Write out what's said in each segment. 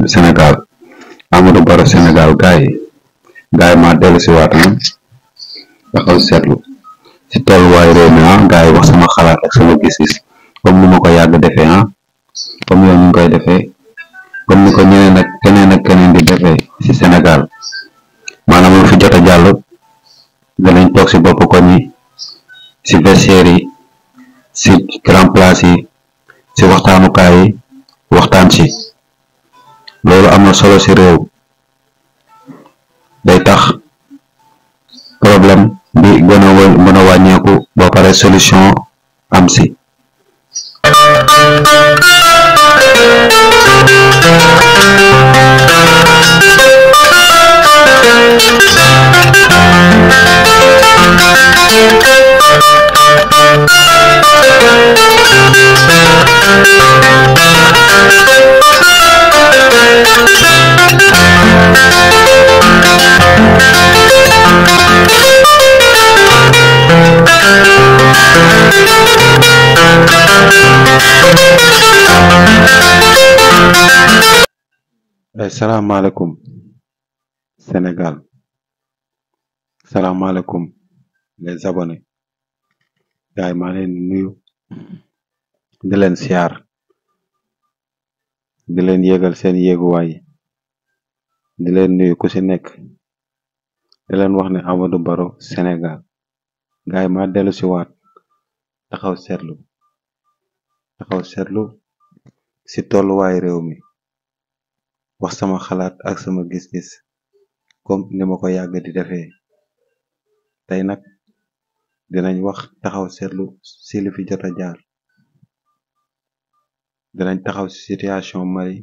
Sénégal Amadou Barrow Sénégal gaay ma dellu si waat taxaw seetlu si tolluwaay réew mi gaay wax sama xalaat ak sama gis-gis comme ni ma ko yàgg defee comme yow ñu koy defee comme ni ko ñeneen ak keneen di defee si Sénégal maanaam lu fi jot a jàll danañ toog si bopp koñ yi si vestiaire yi si grand place yi si waxtaanukaay yi waxtaan si loolu am na solo si réew day tax problème bi gën a wàññeeku ba pare solution am si salaamaaleykum Sénégal, salaamaaleykum les abonnés gaay maa leen nuyu di leen siyaar di leen yégal seen yéeguwaay di leen nuyu ku ci nekk di leen wax ne Amadou Barrow Sénégal gaay ma dellu ci waat taxaw seetlu ci tolluwaay réew mi wax sama xalaat ak sama gis-gis comme ni ma ko yàgg di defee tey nag dinañ wax taxaw seetlu ci li fi jot a jaar dinañ taxaw ci situation Mali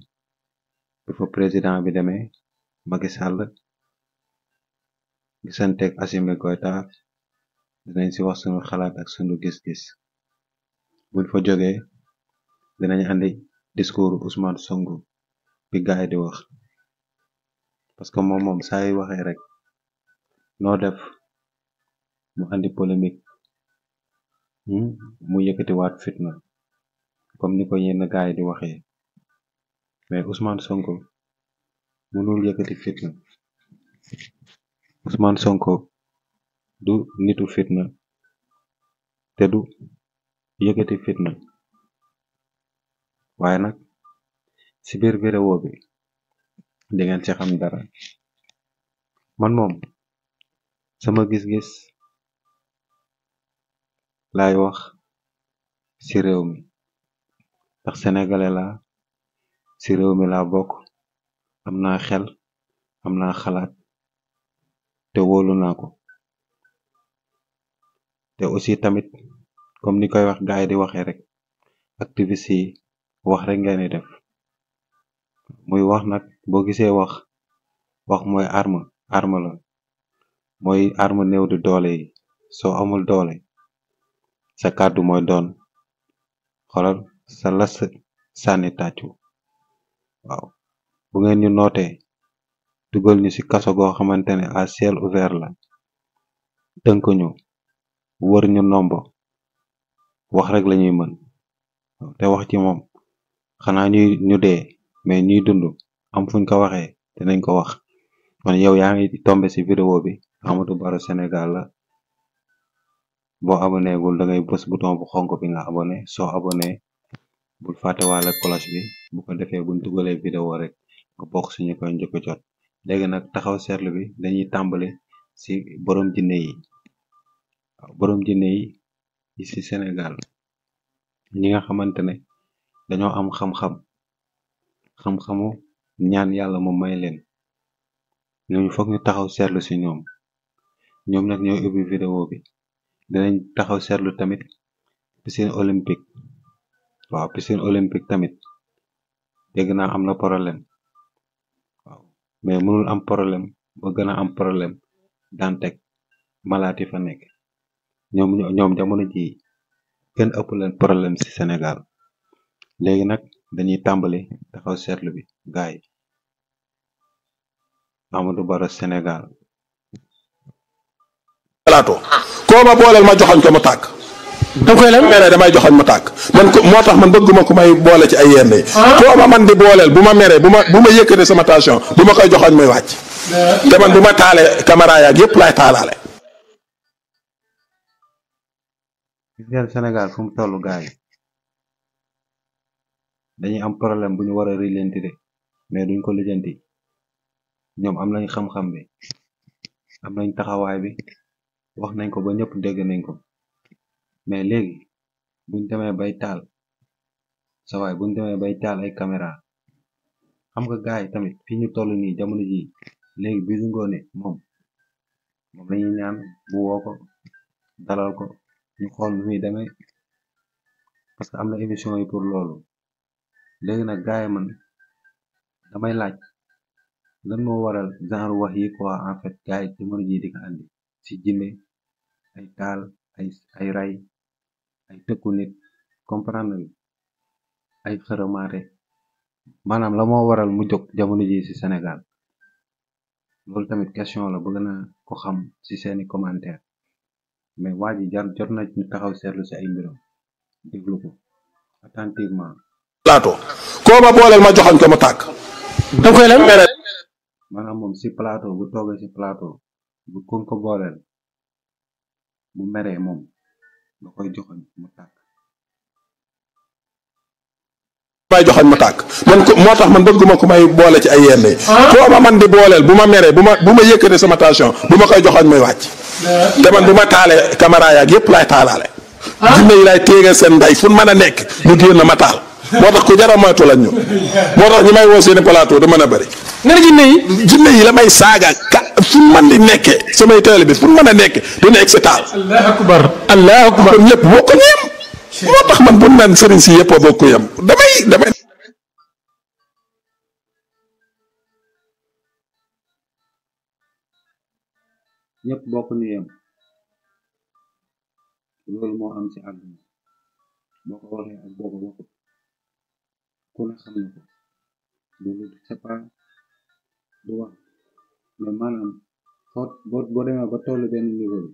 bi fa président bi demee Macky Sall gisanteeg Assimi Goïta dinañ ci wax sunu xalaat ak sunu gis-gis buñ fa jógee dinañ andi discours Ousmane Sonko bi gaay di wax parce que moom saa yu waxee rek noo def mu andi polémique mu yëkkati waat fitna comme ni ko yenn gaay di waxee mais Ousmane Sonko mënul yëkkati fitna Ousmane Sonko du nitu fitna te du yëkkati fitna waaye nag ci biir vidéo bi di ngeen ci xam dara man moom sama gis-gis laay wax ci réew mi ndax sénégalais la ci réew mi laa bokk am naa xel am naa xalaat te wóolu naa ko te aussi tamit comme ni koy wax gaay di waxee rek activiste yi wax rek ngeen di def muy wax nag boo gisee wax mooy arme la mooy arme néew di doole yi soo amul doole sa kàddu mooy doon xolal sa las sànni tàccu waaw bu ngeen ñu nootee dugal ñu ci kaso goo xamante ne à ciel ouvert la tënk ñu wër ñu nombo wax rek lañuy mën te wax ci moom xanaa ñu dee mais ñuy dund am fuñ ko waxee dinañ ko wax kon yow yaa ngi tombé ci vidéo bi Amadou Barrow Sénégal la boo abonné gul da ngay bës bouton bu xonk bi nga abonné soo abonné bul fàtte waale cloche bi bu ko defee buñ dugalee vidéo rek nga bokk suñu koy njëkk a jot léegi nag taxaw seetlu bi dañuy tàmbali ci borom jinne yi borom jinne yi ci Sénégal ñi nga xamante ne dañoo am xam-xamu ñaan yàlla mu may leen ñooñu foog ñu taxaw seetlu ci ñoom nag ñoo ubbi vidéo bi dinañ taxaw seetlu tamit piscine olympique waaw piscine olympique tamit dégg naa am na problème waaw mais mënul am problème ba gën a am problème Dantec malaat yi fa nekk ñoom jamono ji kenn ëpp leen problème ci Sénégal léegi nag dañuy tàmbali taxaw seetlu bi gaay Amadou Barrow Sénégal plateau koo ma booleel ma joxoñ ko mu tàkk da koy lan mere damay joxoñ mu tàkk man ko moo tax man bëgguma ku may boole ci ay yenn yi koo ma man di booleel bu ma meree bu ma yëkkatee sama tension bu ma koy joxoñ muy wàcc te man bu ma taalee caméra yaag yëpp laay taalaale. gis ngeen Sénégal fu mu toll gars yi dañuy am problème bu ñu war a lijjanti de mais duñ ko lijjanti ñoom am nañ xam-xam bi am nañ taxawaay bi wax nañ ko ba ñëpp dégg nañ ko mais léegi buñ demee bay taal sawaay buñ demee bay taal ay caméra xam nga gars yi tamit fi ñu toll nii jamono ji léegi Bijou Ngoné moom lañuy ñaan bu woo ko dalal ko ñu xool nu muy demee parce que am na émission yi pour loolu léegi nag gars yi man damay laaj lan moo waral genre wax yi quoi en fait gars yi jamono ji di ko andi ci jinne ay taal ay ray ay tëkku nit comprendre ay xërëmaate maanaam la moo waral mu jóg jamono ji ci Sénégal loolu tamit question la bëgg na ko xam ci seeni commentaire mais waa ji jot na ñu taxaw seetlu ci ay mbiram déglu ko attentivement. plateau koo ma booleel ma joxoñ ko mu tàkk. da koy lan mere. maanaam moom ci plateau bu toogee ci plateau bu ko booleel bu meree moom da koy joxoñ mu tàkk. may joxoñ mu tàkk man ko moo tax man bëgguma ku may boole ci ay yenn yi koo ma man di booleel bu ma meree bu ma yëkkatee sama tension bu ma koy joxoñ muy wàcc te man bu ma taalee caméra yaag yëpp laay taalaale. jinne yi laay téegal seen nday fu mën a nekk ñu génn ma taal moo tax ku jar a moytu lañ ñu moo tax ñi may woo seeni plateau du mën a bëri. nga ne jinne yi la may saaga fu mën di nekkee samay télé bi fu mën a nekkee du nekk si taal. allahu akbar kon ñëpp boo ko ñeem moo tax man bu naan sëriñ si yëpp a bokk yam damay ñëpp bokk ñu yem loolu moo am ci àdduna boo ko waxee ak boo ko waxut ku ne xam na ko loolu c'est pas du wax mais maanaam boo demee ba tollu benn niveau bi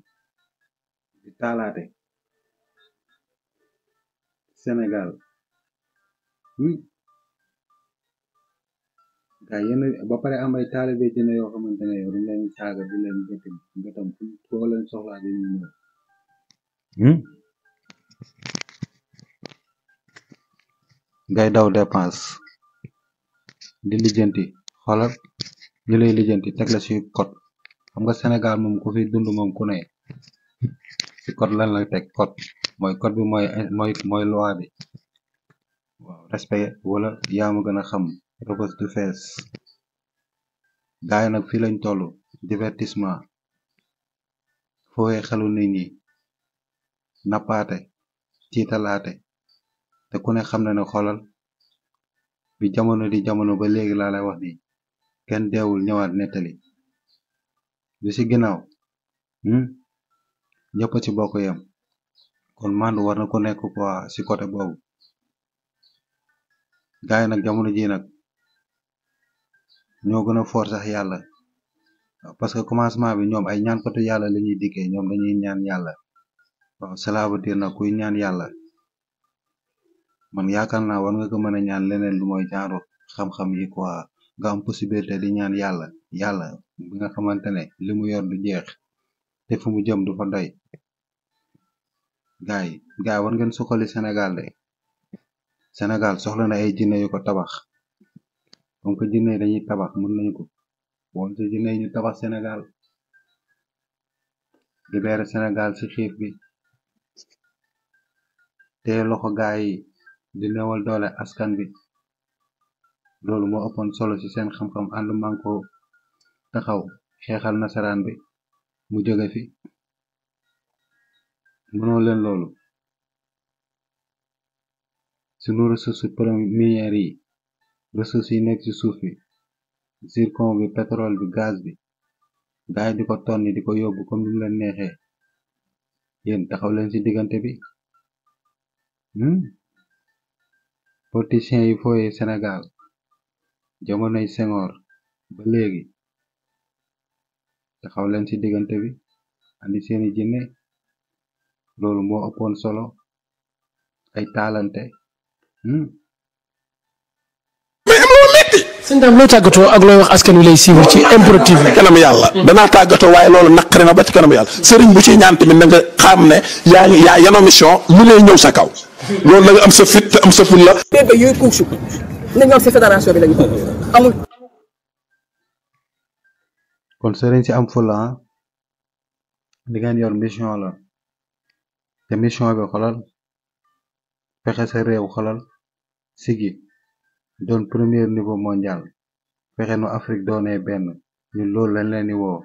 di taalaate Sénégal gaa yenn ba pare am ay taalibe dina yoo xamante ne yow dañ leen saaga di leen gëtam foo leen soxlaa dañuy ñëw ngay daw dépense di lijjanti xoolal ñu lay lijjanti teg la ci code xam nga Sénégal moom ku fi dund moom ku ne ci code lan la teg code mooy code bi mooy loi bi waaw respect wala yaa ma gën a xam rëbës du fees gaay nag fii lañ toll divertissement fooyee xelu nit ñi nappaate tiitalaate te ku ne xam na ne xoolal bi jamono di jamono ba léegi laa lay wax ni kenn deewul ñëwaat nettali bi ci ginnaaw ñëpp ci bokk yam kon mandu war na ko nekk quoi ci côté boobu gaay nag jamono ji nag ñoo gën a fort sax yàlla parce que commencement bi ñoom ay ñaankatu yàlla la ñuy dikkee ñoom dañuy ñaan yàlla waaw cela veut dire nag kuy ñaan yàlla man yaakaar naa war nga ko mën a ñaan leneen lu mooy genre xam-xam yi quoi nga am possibilité di ñaan yàlla bi nga xamante ne li mu yor du jeex te fu mu jëm du fa doy gaay war ngeen suqali Sénégal de Sénégal soxla na ay jinne yu ko tabax comme que jinne dañuy tabax mën nañu ko woon ci jinne ñu tabax Sénégal libéré Sénégal ci xiif bi te loxo gaay yi di newal doole askan bi loolu moo ëppoon solo ci seen xam-xam ànd manko taxaw xeexal nasaraan bi mu jóge fi mënoo leen loolu sunu ressources premières yi ressources yi nekk ci suuf bi zircon bi pétrole bi gaz bi gaay di ko tonni di ko yóbbu comme ni mu leen neexee yéen taxaw leen ci diggante bi politiciens yi fooye Sénégal jamonoy Senghor ba léegi taxaw leen ci diggante bi andi seeni jinne loolu moo ëppoon solo ay taalante. mais am loo metti sëñ Dame looy tàggatoo ak looy wax askan wi lay suivre ci MPROD TV. kanam yàlla danaa tàggatoo waaye loolu naqari na ba ci kanam yàlla sëriñ bu ci ñaan tamit na nga xam ne yaa yanoo mission lu lay ñëw sa kaw loolu na nga am sa fit te am sa ful la. bébé yooyu couche ne ñoom si fédération bi lañu ko amul. kon sëriñ si am fula li ngeen yor mission la te mission bi xolal fexe sa réew xolal sigi doon premier niveau mondial fexe nu Afrique doonee benn ñun loolu lañ leen di woo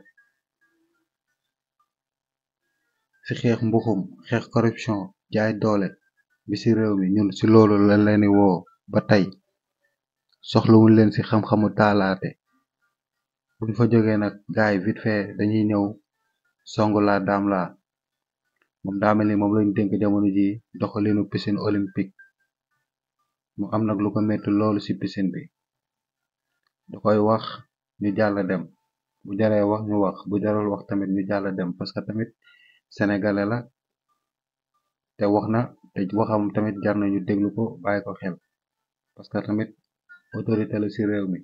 ci xeex mbuxum xeex corruption jaay doole bi ci réew mi ñun ci loolu lañ leen di woo ba tey soxlawuñ leen ci xam-xamu taalaate buñ fa jógee nag gaay vite fait dañuy ñëw songu la daam la moom daa mel ni moom lañ dénk jamono ji doxalinu piscine olympique mu am nag lu ko metti loolu ci piscine bi da koy wax ñu jàll dem bu jaree wax ñu wax bu jarul wax tamit ñu jàll dem parce que tamit sénégalais la te wax na te waxam tamit jar na ñu déglu ko bàyyi ko xel parce que tamit autorité la ci réew mi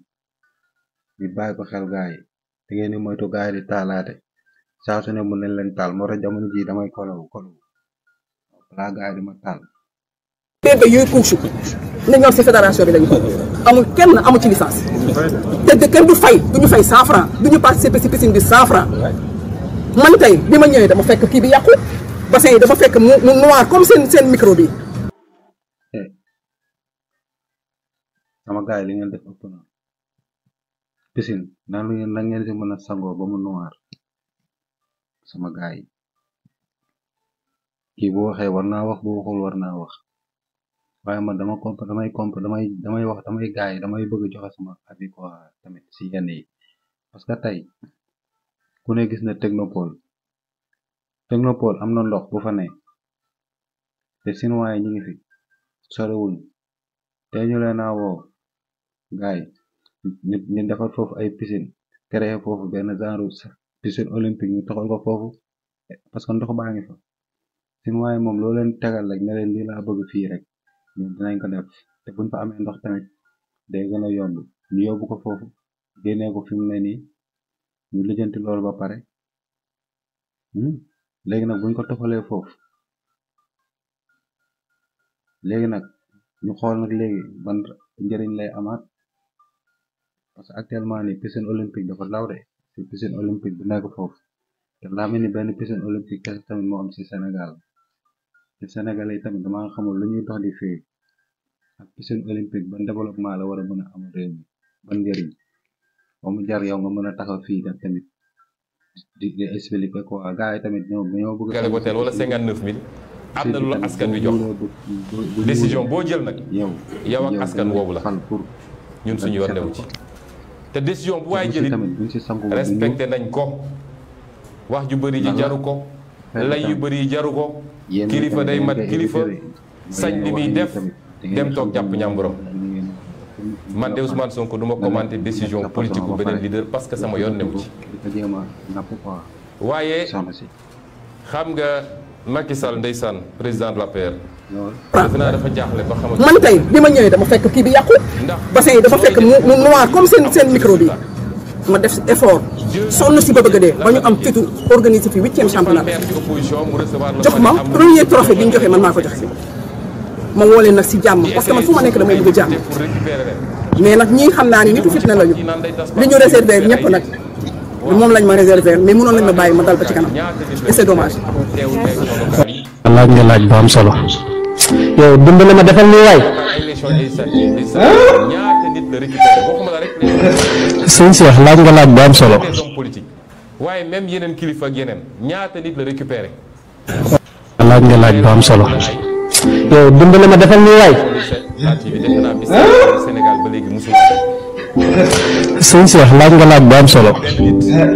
ñu bàyyi ko xel gaay yi te ngeen di moytu gaay di taalaate saa su ne mun nañ leen taal moo tax jamono ji damay kolowu balaa gaay di ma taal. bébé yooyu couche ne ñoom si fédération bi lañu ko amul kenn amu ci licence te kenn du fay du ñu fay 100 francs du ñu participer si piscine bi 100 francs man tey bi ma ñëwee dama fekk kii bi yàqu bassin yi dama fekk mu noir comme seen micro bi. sama gaay li ngeen def ëpp na piscine nan ngeen si mën a sangoo ba mu noir sama gaay kii bu waxee war naa wax bu waxul war naa wax waaye man damay wax damay gaay damay bëgg joxe sama avis quoi tamit si yenn yi parce que tey ku ne gis na technopole am na ndox bu fa ne te sinuwaay ñi ngi fi sorewuñ te ñu leen a woo gaay ñu defar foofu ay piscine créer foofu benn genre piscine olympique ñu taxal ko foofu parce que ndox baa ngi fa sinuwaay moom loo leen tegal rek ne leen lii laa bëgg fii rek ñun dinañ ko def te buñ fa amee ndox tamit day gën a yomb ñu yóbbu ko foofu génnee ko fi mu ne nii ñu lijjanti loolu ba pare léegi nag buñ ko toxalee foofu léegi nag ñu xool nag léegi ban njëriñ lay amaat parce que actuellement ni piscine olympique dafa law de ci piscine olympique bi nekk foofu te daa mel ni benn piscine olympique kese tamit moo am ci Sénégal te Sénégal yi tamit dama xamul lu ñuy dox di fii ak piscine olympique ban développement la war a mën a am réew mi ban njëriñ ba mu jar yow nga mën a taxaw fii tamit di expliquer quoi gars yi tamit ñoo bëgg gale hôtel wala 59 000 am na lu la askan wi jox décision boo jël nag yow ak askan woowu la ñun suñu yoon newu ci te décision bu waay jëlit respecté nañ ko wax ju bëri ji jaru ko lay yu bëri yi jaru ko kilifa day mat kilifa sañ li muy def dem toog jàpp ñàmburam man de Ousmane Sonko du ma commenter décision politique bu beneen leader parce que sama yoon newu ci waaye xam nga Macky Sall ndeysaan président de l'APR defe naa dafa jaaxle ba xamante man tey bi ma ñëwee dama fekk kii bi yàqu bassin yi dafa fekk mu noir comme seen micro bi ma def effort sonn si ba bëgg a dee ba ñu am fitu organiser fi 8e championnat jox ma premier trophée bi ñu joxee man maa ko joxe si ma woo leen nag si jàmm parce que man fu ma nekk damay bëgg jàmm mais nag ñii xam naa ni nitu fitna lañu li ñu réserver ñëpp nag moom lañ ma réserver mais mënoon lañ ma bàyyi ma dal ba ci kanam et c'est dommage. laaj nga laaj bu am solo. yow dimbali ma defal nii waay. sëñ Cheikh laaj nga laaj bu am solo. waaye même yeneen kilifa ak yeneen ñaata nit la récupéré. laaj nga laaj bu am solo. yow dimbali ma defal nii waay. sëñ Cheikh laaj nga laaj bu am solo.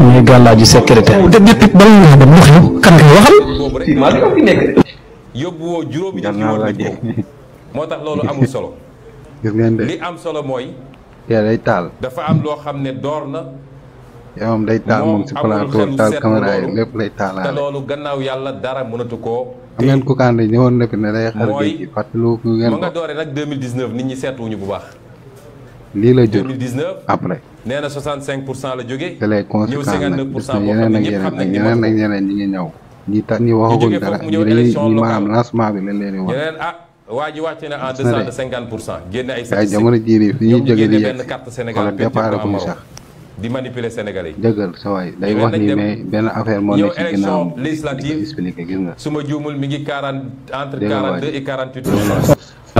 muy gàllaaju sécurité. te depuis bala nga dem lu xew kan ngay waxal. yóbbu woo juróomi nit ñu war ko moo tax loolu amul solo. gis ngeen de li am solo mooy. day taal. dafa am loo xam ne door na. yow moom day taal moom si plateau taal caméra yi lépp lay te taalaale. loolu gannaaw yàlla dara mënatu koo. am ngeen ku kànd ñëwoon na fi ne day xar géej gi fàttaliku ngeen ma nga ko. doore nag 2019 nit ñi seetuwuñu bu baax. lii la jur 2019 après. nee na 65% la jógee. te les ñëw conséquences nag 59% gis boo na xam yeneen ne ak ñëpp xam nañ ni yeneen ak matu ko. yeneen ñi ngi ñëw. ñi tax ñi waxagul jógee dara foofu mu ñi ñëw dañuy élection ñi locale. maanaam lancement bi lañ leen di wax. ñeneen waa ji wàcce na en Gis na deçà de. de 50%. génne ay waaye statistiques. jamono jii nii fi ñuy ñoom ñu jóge di génne yegg benn carte Sénégal xoolal peinture départ ko ko mu Maroc. sax di manipuler Sénégalais yi. jëgal sa waay day Mais wax nañ ni dem. mais benn affaire moo ñëw nekk ci ginnaaw élection législative. di ko expliqué gis nga. su ma juumul mi ngi entre Dégg nga 42 waay. et 48%.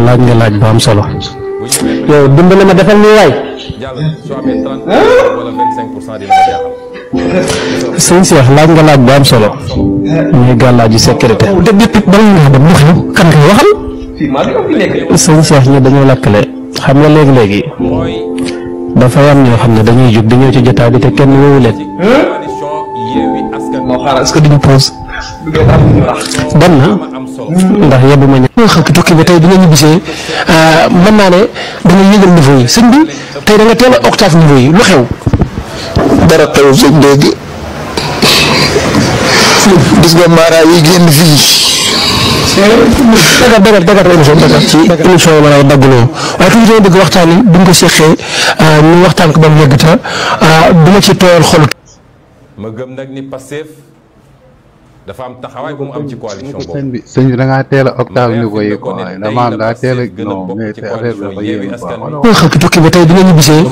laaj nga laaj bu am solo. bu ñu demee yow dimbali ma defal nii waay. jàll soo amee 30 wala 25% dina ma jaaxal. sëñ Cheikh laaj nga laaj bu am solo. muy gàllaaju sécurité. te depuis bala nga dem lu xew kan ngay waxal. sëñ Cheikh ñi dañoo lakkale. xam nga léegi-léegi mooy dafa am ñoo xam ne dañuy jóg di ñëw ci jotaay bi te kenn woowu leen. coalition Yewwi Askan Wi. est-ce que duñu pause. dem na am solo. ndax yebbu ma ñëw. nga xam ki tukki ba tey bi nga ñibbisee mën naa ne da nga yëgal niveau yi sëñ bi tey da nga teel a octave niveau yi lu xew. dara xew sëñ dégg gis nga maara yi génn fii dagar émission dagar ci émission yi ma lay daggloo waaye fi ñu doon bëgg waxtaan yi buñ ko seqee ñu waxtaan ko ba mu yegg ta du ma ci tooyal xolu. ma gëm nag ni Pastef dafa am taxawaay bu mu am ci coalition boobu. sëñ bi da ngaa teel a octave Ma niveau yi réaffirme ko quoi ne dama am tey daa la teel a Pastef gën a non bokk mais ci te affaire bi dafa coalition Yewwi yéeme Askan Wi. quoi. nga xam ki tukki ba tey bi nga ñibbisee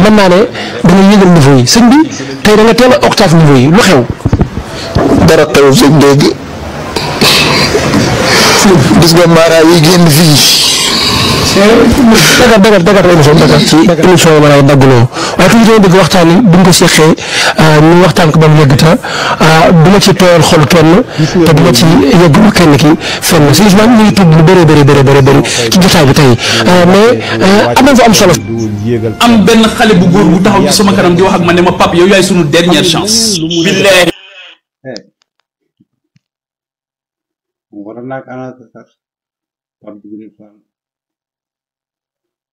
mën naa ne da nga yëgal niveau yi sëñ bi tey da nga teel a octave niveau yi lu xew. dara xew sëñ dégg gis nga maara yi génn fii dagar émission dagar ci émission yi ma lay daggloo waaye fi ñu doon bëgg waxtaan yi buñ ko seqee ñu waxtaan ko ba mu yegg ta du ma ci tooyal xolu kenn te du ma ci yeggu kenn ki fenn si Ousmane ñu ngi tudd lu bëri ci jotaay bi tey mais am na fa am solo. am benn xale bu góor bu taxaw ci sama kanam di wax ak man ne ma pap yow yaay sunu dernière chance. billahi waroon naa ko annoncé sax Pape Djibril Fall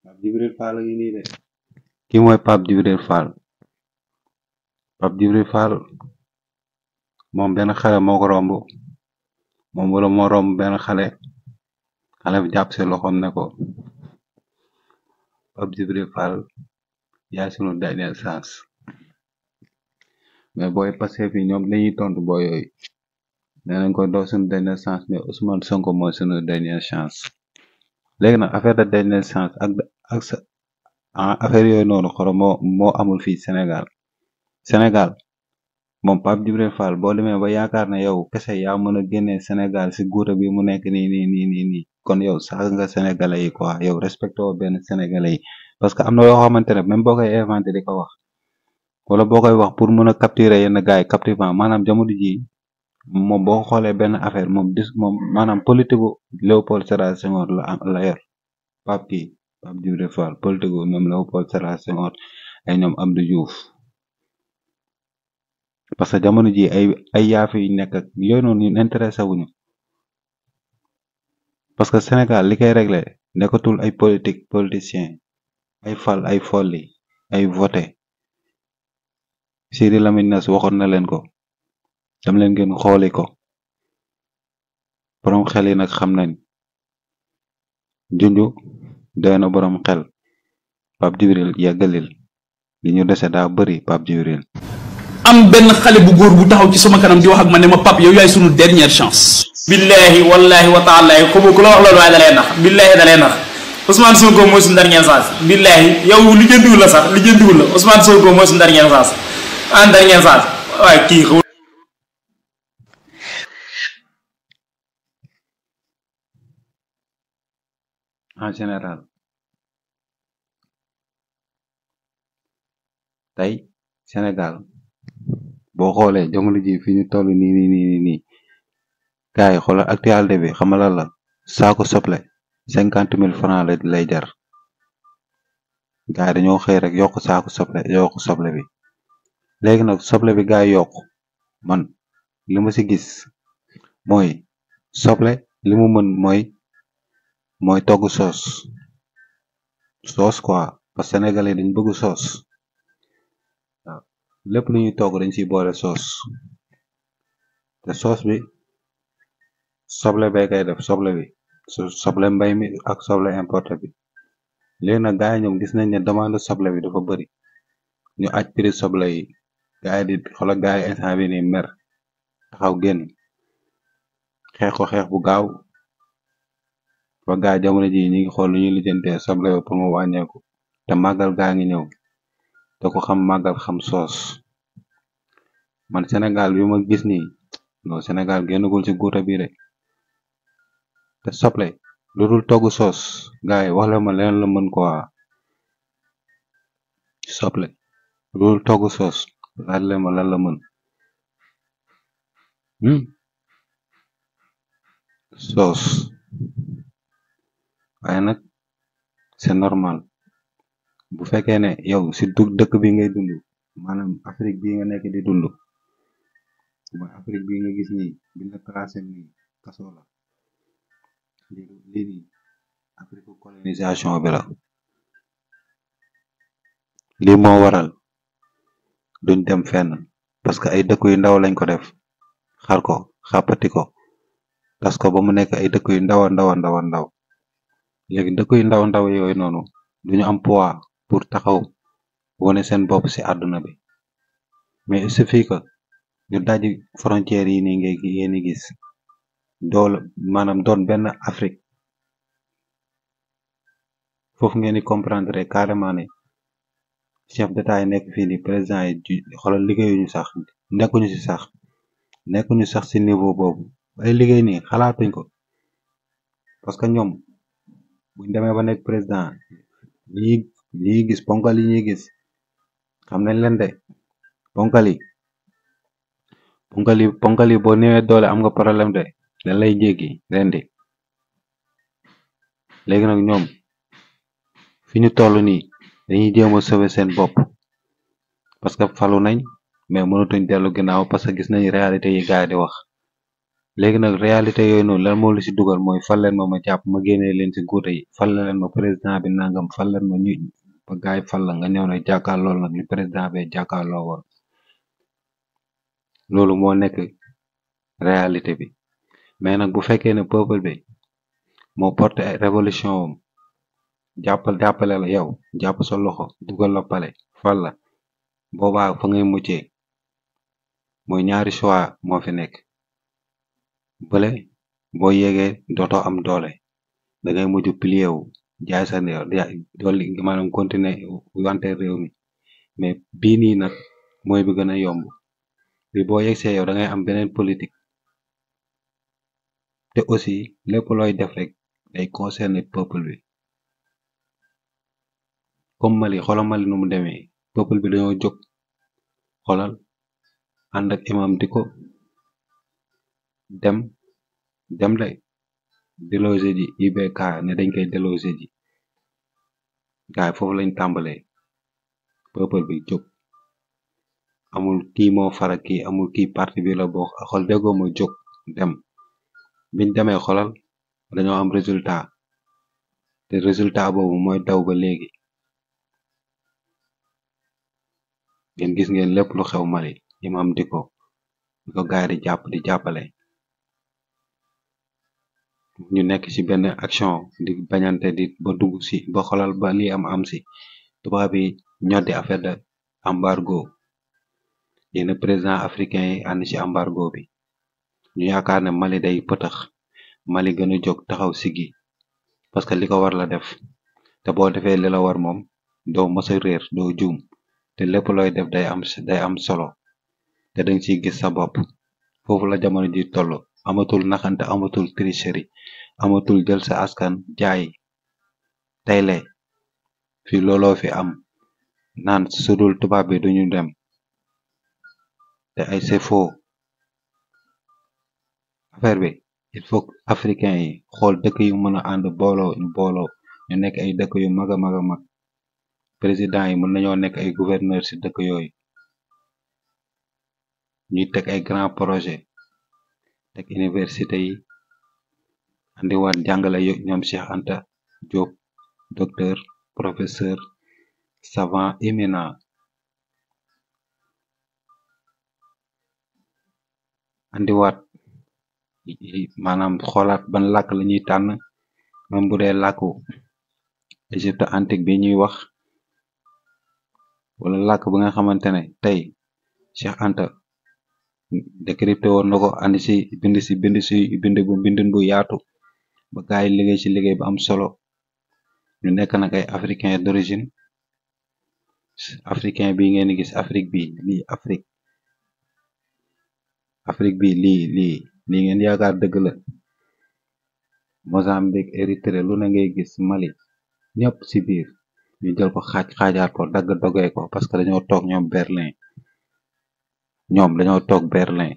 Pape Djibril Fall a ngi nii de. kii mooy Pape Djibril Fall Pape Djibril Fall moom benn xale moo ko romb moom wala moo romb benn xale bi jàpp si loxoom ne ko Pape Djibril Fall yaay sunu dernière chance mais booy Pastef yi ñoom dañuy tontu booy yooyu. nee nañ ko doo suñu dernière chance mais Ousmane Sonko mooy suñu dernière chance léegi nag affaire de dernière chance ak sa affaire yooyu noonu xoro moo amul fii Sénégal moom Pape Djibril Fall boo demee ba yaakaar ne yow kese yaa mën a génnee Sénégal si guuta bi mu nekk nii kon yow sax nga sénégalais yi quoi yow respecté woo benn sénégalais yi parce que am na yoo xamante ne même boo koy inventé di ko wax wala boo koy wax pour mën a capturer yenn gars yi captivement maanaam jamono ji moom boo xoolee benn affaire moom maanaam politique gu Léopold Sédar Senghor la yor Pape Djibril Fall politique gu ñoom Léopold Sédar Senghor ay ñoom Abdou Diouf parce que jamono ji ay yaafi yu nekk ak yooyu noonu ñun intéressé wuñu parce que Sénégal li koy réglé nekkatul ay politicien ay fal ay folli ay voté Sidi Lamine Niass waxoon na leen ko dam leen ngeen xooli ko borom xel yi nag xam nañ junju doy na borom xel Pape Djibril yeggalil li ñu dese daa bëri Pape Djibril. am benn xale bu góor bu taxaw ci sama kanam di wax ak man ne ma pap yow yaay sunu dernière chance. billahi wallahi wa taala ku la wax loolu waaye da lay nax billahi da lay nax Ousmane Sonko mooy sunu dernière chance billahi yow li jëndiwul la sax li jëndiwul la Ousmane Sonko mooy sunu dernière chance en dernière chance waaye kii en général tey Sénégal boo xoolee jamono ji fi ñu toll nii gars yi xoolal actualité bi xamala la saako soble 50,000 francs lay jar gars yi dañoo xëy rek yokk soble bi léegi nag soble bi gars yi yokk man li ma ci gis mooy soble li mu mën mooy togg soos quoi parce que sénégalais dañ bëgg soos waaw lépp lu ñuy togg dañ ciy boole soos te soos bi soble bee koy def soble bi soble mbay mi ak soble importé bi léegi nag gars yi ñoom gis nañ ne demande soble bi dafa bëri ñu aj prix soble yi gars yi di xoolal gars yi instant bi ni mer taxaw génn xeex ko xeex bu gaaw ba gars yi jamono ji ñi ngi xool lu ñuy lijjantee soble bi pour mu wàññeeku te màggal gaa ngi ñëw te ko xam màggal xam soos man Sénégal bi ma gis nii non Sénégal génnagul ci guuta bi de te soble lu dul togg soos gars yi wax la ma leen la mën quoi soble lu dul togg soos laaj leen ma lan la mën soos waaye nag c'est normal bu fekkee ne yow si dëkk bi ngay dund maanaam Afrique bi nga nekk di dund mooy Afrique bi nga gis nii bi la tracé nii kaso la lii nii Afrique colonisation bi la lii moo waral duñ dem fenn parce que ay dëkk yu ndaw lañ ko def xar ko xàppati ko tas ko ba mu nekk ay dëkk yu ndaw a ndaw a ndaw a ndaw léegi dëkk yu ndaw ndaw yooyu noonu duñu am poids pour taxaw wone seen bopp ci àdduna bi mais il suffit que ñu daji frontières yi nii ngeen di gis doole maanaam doon benn Afrique foofu ngeen di comprendre carrément ne chef d'état yi nekk fii nii président yi xoolal liggéeyuñu sax nekkuñu sax ci niveau boobu ay liggéey nii xalaatuñ ko parce que ñoom buñ demee ba nekk président li gis ponkal yi ñuy gis xam nañ leen de ponkal yi boo néewee doole am nga problème de dañ lay jéggi rendi léegi nag ñoom fi ñu toll nii dañuy jéem a sauver seen bopp parce que falu nañ mais mënatuñ dellu ginnaaw parce que gis nañ réalité yi gaay di wax léegi nag réalité yooyu noonu lan moo lu ci dugal mooy fal leen ma jàpp ma génnee leen ci guute yi fal leen ma président bi nangam fal leen ma ñu ba gaay fal la nga ñëw nag jàkkaarloo nag li président bi jàkkaarloo woon loolu moo nekk réalité bi mais nag bu fekkee ne peuple bi moo porté révolution wam jàppale la yow jàpp sa loxo dugal la pale fal la boobaa fa ngay muccee mooy ñaari choix moo fi nekk bële boo yéegee dootoo am doole da ngay mujj plié wu jaay sa dolli maanaam continuer wante réew mi mais bii nii nag mooy bi gën a yomb bi boo yegsee yow da ngay am beneen politique te aussi lépp looy def rek day concerner peuple bi comme Mali xoolal Mali nu mu demee peuple bi dañoo jóg xoolal ànd ak imam Dicko dem de déloger ji IBK ne dañ koy déloger ji gaay foofu lañ tàmbalee peuple bi jóg amul kii moo fara kii amul kii parti bi la bokk xol déggoo ma jóg dem biñ demee xolal dañoo am résultat te résultat boobu mooy daw ba léegi ngeen gis ngeen lépp lu xew Mali imam Dicko di ko gaay di jàpp di jàppale ñu nekk ci benn action di bañante di ba dugg ci ba xolal ba lii am ci tubaab bi ñoddi affaire de embargo yenn président africain yi ànd ci embargo bi ñu yaakaar ne Mali day pëtax Mali gën a jóg taxaw siggi parce que li ko war la def te boo defee li la war moom doo mësa réer doo juum te lépp looy def day am solo te dañ ciy gis sa bopp foofu la jamono ji toll amatul naxante amatul tricherie amatul jël sa askan jaay tayle fi looloo fi am naan sudul tubaab bi duñu dem te ay c'est faux affaire bi il faut que africain yi xool dëkk yu mën a ànd booloo ñu nekk ay dëkk yu mag a mag a mag président yi mën nañoo nekk ay gouverneur ci dëkk yooyu ñuy teg ay grand projet teg université yi andi waat jàngale ñoom Cheikh Anta Diop docteur professeur savant éminent andiwaat maanaam xoolaat ban làkk la ñuy tànn même bu dee làkku Égypte antique bi ñuy wax wala làkk bi nga xamante ne tey Cheikh Anta décrypté woon na ko andi si bindin bu yaatu ba gaay yi liggéey ci liggéey bu am solo ñu nekk nag ay africain d'origine africain bi ngeen gis Afrique bi lii Afrique bi lii ngeen yaakaar dëgg la Mozambique Érythrée lu ne ngay gis Mali ñëpp ci biir ñu jël ko xaajaat ko dagg dogee ko parce que dañoo toog Berlin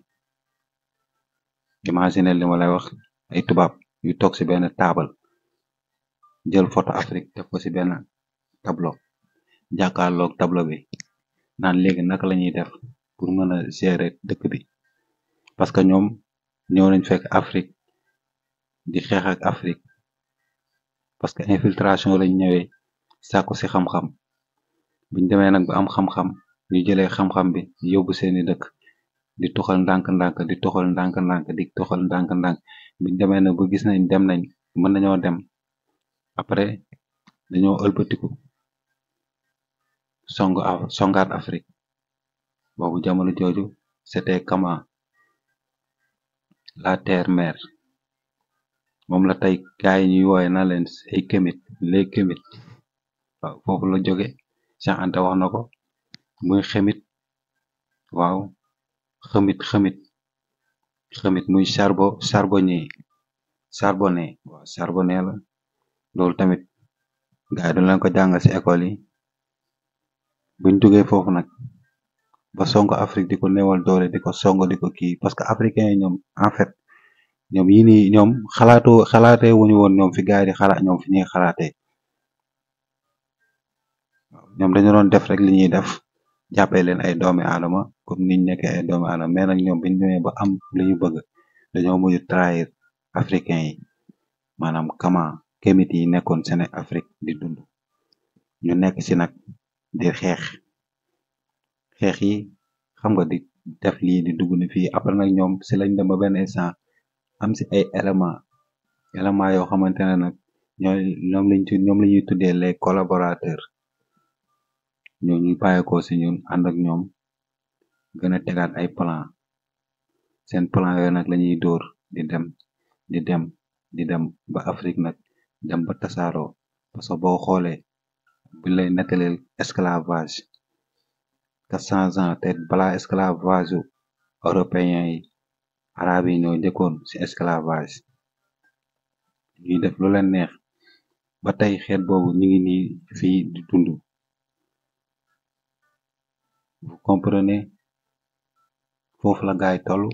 imagine li ma lay wax ay tubaab yu toog ci benn taabal jël photo Afrique def ko ci benn tableau jàkkaarloog tableau bi naan léegi naka la ñuy def pour mën a gérer dëkk bi parce que ñoom ñëw nañ fekk Afrique di xeex ak Afrique parce que infiltration lañ ñëwee sàkku ci xam-xam buñ demee nag ba am xam-xam ñu jëlee xam-xam bi yóbbu seeni dëkk di toxal ndànk-ndànk di toxal ndànk-ndànk buñ demee nag ba gis nañ dem nañ mën nañoo dem après dañoo ëlbatiku songaat Afrique boobu jamono jooju c'était comment la terre-mère moom la tey gaay ñuy wooye na leen ay kémit les kémit waaw foofu la jóge Cheikh Anta wax na ko muy xemit waaw xemit muy charbonné waaw charbonné la loolu tamit gaay du leen ko jàngal ci école yi buñ jógee foofu nag ba songo Afrique di ko néewal doole di ko songo di ko kii parce que africain yi ñoom en fait ñoom yi nii ñoom xalaatee wuñu woon ñoom fi gaay di xalaat ñoom fi ñuy xalaatee ñoom dañu doon def rek li ñuy def jàppee leen ay doomi aadama comme niñ nekkee ay doomi aadama mais nag ñoom biñ ñëwee ba am li ñu bëgg dañoo mujj trahir africain yi maanaam kémit yi nekkoon seen Afrique di dund ñu nekk ci nag di xeex yi xam nga di def lii di dugg ni fii après nag ñoom ci lañ dem ba benn instant am ci ay élément yoo xamante ne nag ñoom la ñuy tuddee les collaborateurs ñuy bàyyikoo ci ñun ànd ak ñoom gën a tegaat ay plan seen plan yooyu nag lañuy dóor di dem ba Afrique nag dem ba tasaaroo parce que boo xoolee bu lay nettaleel esclavage 400 ans te balaa esclavage européen yi arabe yi ñoo njëkkoon ci esclavage ñuy def lu leen neex ba tey xeet boobu ñu ngi nii fii di dund vous comprenez foofu la gaay tollu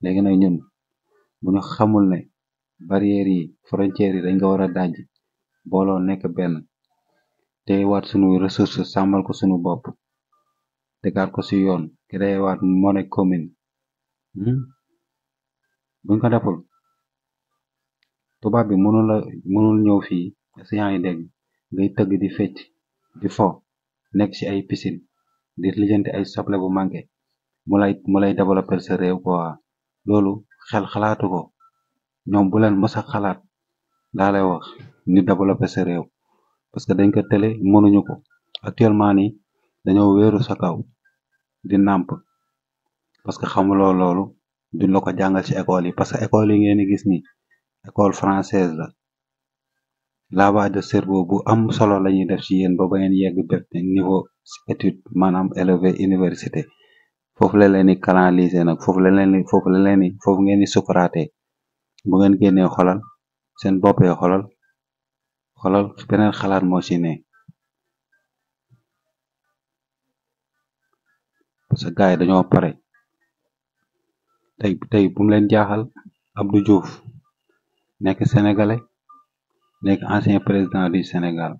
léegi nag ñun bu ñu xamul ne barrières yi frontières yi dañ ko war a daj booloo nekk benn te waat sunu ressource sàmmal ko sunu bopp tegaat ko ci yoon créé waat monnaie commune buñ ko deful tubaab bi mënul ñëw fii si yaa ngi dégg ngay tëgg di fecc di fo nekk ci ay piscine di lijjanti ay soble bu manqué mu lay développer sa réew quoi loolu xel xalaatu ko ñoom bu leen mës a xalaat daa lay wax ñu développer sa réew parce que dañ ko tële mënuñu ko actuellement nii dañoo wéeru sa kaw di nàmp parce que xamuloo loolu duñ la ko jàngal ci école yi parce que école yi ngeen di gis ni école française la lavage de cerveau bu am solo lañuy def ci yéen ba ngeen yegg bépp niveau étude maanaam élevé université foofu la leen di canaliser nag foofu ngeen di sukuraatee bu ngeen génnee xolal seen boppee xolal beneen xalaat moo ci ne parce que gars yi dañoo pare tey bu mu leen jaaxal Abdou Diouf nekk sénégalais nekk ancien président du Sénégal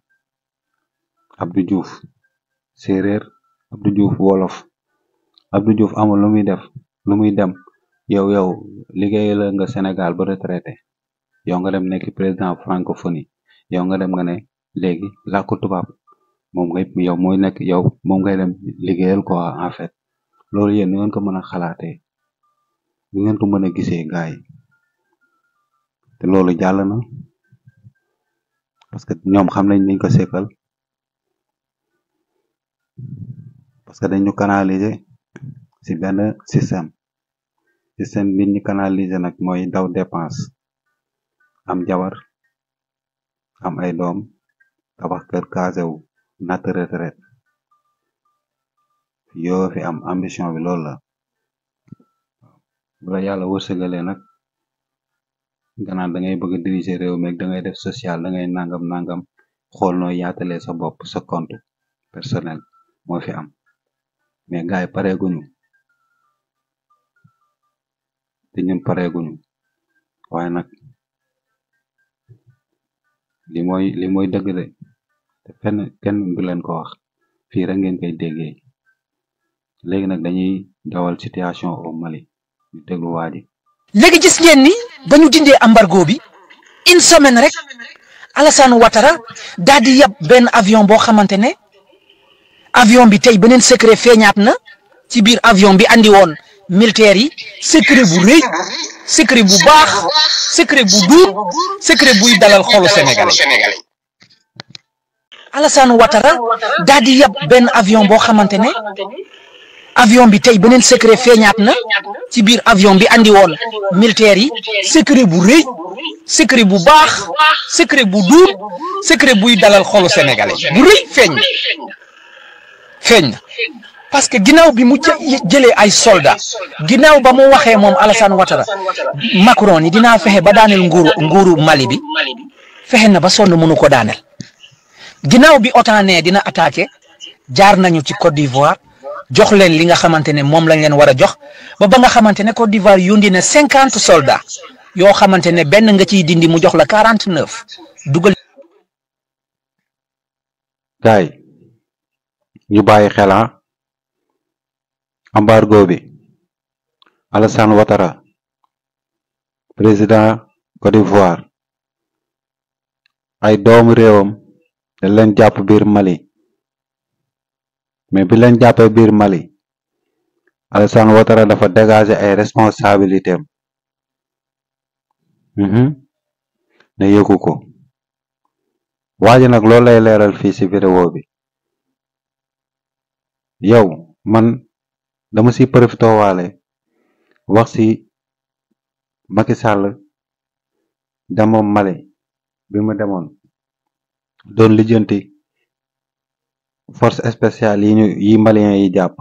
Abdou Diouf séeréer Abdou Diouf wolof Abdou Diouf amul lu muy dem yow liggéey la nga Sénégal ba retraité yow nga dem nekk président francophonie yow nga dem nga ne léegi làkku tubaab moom ngay dem liggéeyal quoi en fait loolu yéen nu ngeen ko mën a xalaatee bu ngeen ko mën a gisee gaay te loolu jàll na parce que ñoom xam nañ niñ ko sekkal parce que dañu canaliser ci benn système bi ñu canaliser nag mooy daw dépense am jabar am ay doom tabax kër kaasewu natt retraite yoo fi am ambition bi loolu la bu la yàlla wërsëgalee nag nga naan da ngay bëgg a diriger réew mi da ngay def social da ngay nangam xool noo yaatalee sa bopp sa compte personnel moo fi am mais gars yi pareeguñu te ñun pareeguñu waaye nag li mooy dëgg de te kenn du leen ko wax fii rek ngeen koy déggee léegi nag dañuy dawal situation au Mali ñu déglu waa ji. léegi gis ngeen ni ba ñu dindee embargo bi une semaine rek Alassane Ouattara daal di yab benn avion boo xamante ne avion bi tey beneen secret feeñaat na ci biir avion bi andi woon militaire yi secret bu rëy secret bu baax secret bu duur secret buy dalal xolu sénégalais Alassane Ouattara daal di yab benn avion boo xamante ne avion bi tey beneen secret feeñaat na ci biir avion bi andi woon militaire yi secret bu rëy secret bu baax secret bu duur secret buy dalal xolu sénégalais bu rëy feeñ na parce que ginnaaw bi mu jëlee ay soldats ginnaaw ba mu waxee moom Alassane Ouattara Macron ni dinaa fexe ba daaneel nguuru Mali bi fexe na ba sonn mënu ko daaneel ginnaaw bi OTAN ne dina attaqué jaar nañu ci Côte d'Ivoire jox leen li nga xamante ne moom lañ leen war a jox ba nga xamante ne Côte d'Ivoire yundi na 50 soldats yoo xamante ne benn nga ciy dindi mu jox la 49 dugal. gaay ñu bàyyi xel embargo bi Alassane Ouattara président Côte d'Ivoire ay doomu réewam dañ leen jàpp biir Mali mais bi leen jàppee biir Mali Alassane Ouattara dafa dégager ay responsabilités am ne yëgu ko waa ji nag loolu lay leeral fii ci vidéo bi yow man dama ci profité waale wax ci Macky Sall demoon Mali bi mu demoon doon lijjanti force spéciale yi maliens yi jàpp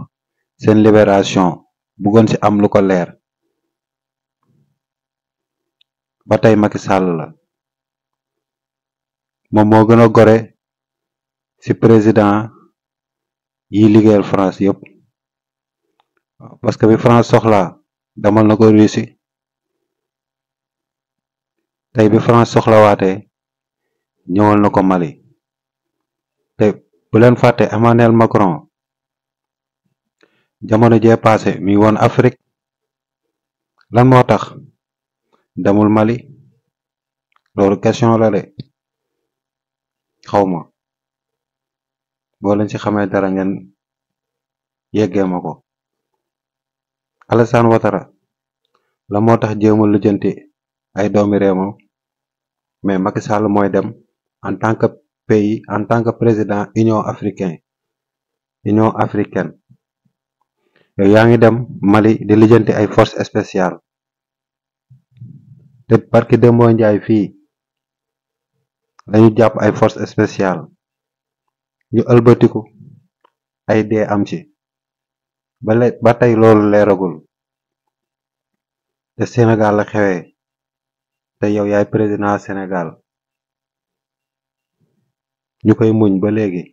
seen libération bëggoon ci am lu ko leer ba tey Macky Sall la moom moo gën a gore ci président yi liggéeyal France yëpp parce que bi France soxlaa demal na ko Russie tey bi France soxlawaatee ñëwal na ko Mali te bu leen fàtte Emmanuel Macron jamono jee passé mi woon Afrique lan moo tax demul Mali loolu question la de xawma boo leen ci xamee dara ngeen yeggee ma ko Alassane Ouattara la moo tax jéemul lijjanti ay doomi réewam mais Macky Sall mooy dem en tant que pays en tant que président Union africaine yow yaa ngi dem Mali di lijjanti ay force spéciale te barki Dembo Njaay fii lañu jàpp ay force spéciale ñu ëlbatiku ay dee am ci ba tey loolu leeragul te Sénégal la xewee te yow yaay président Sénégal ñu koy muñ ba léegi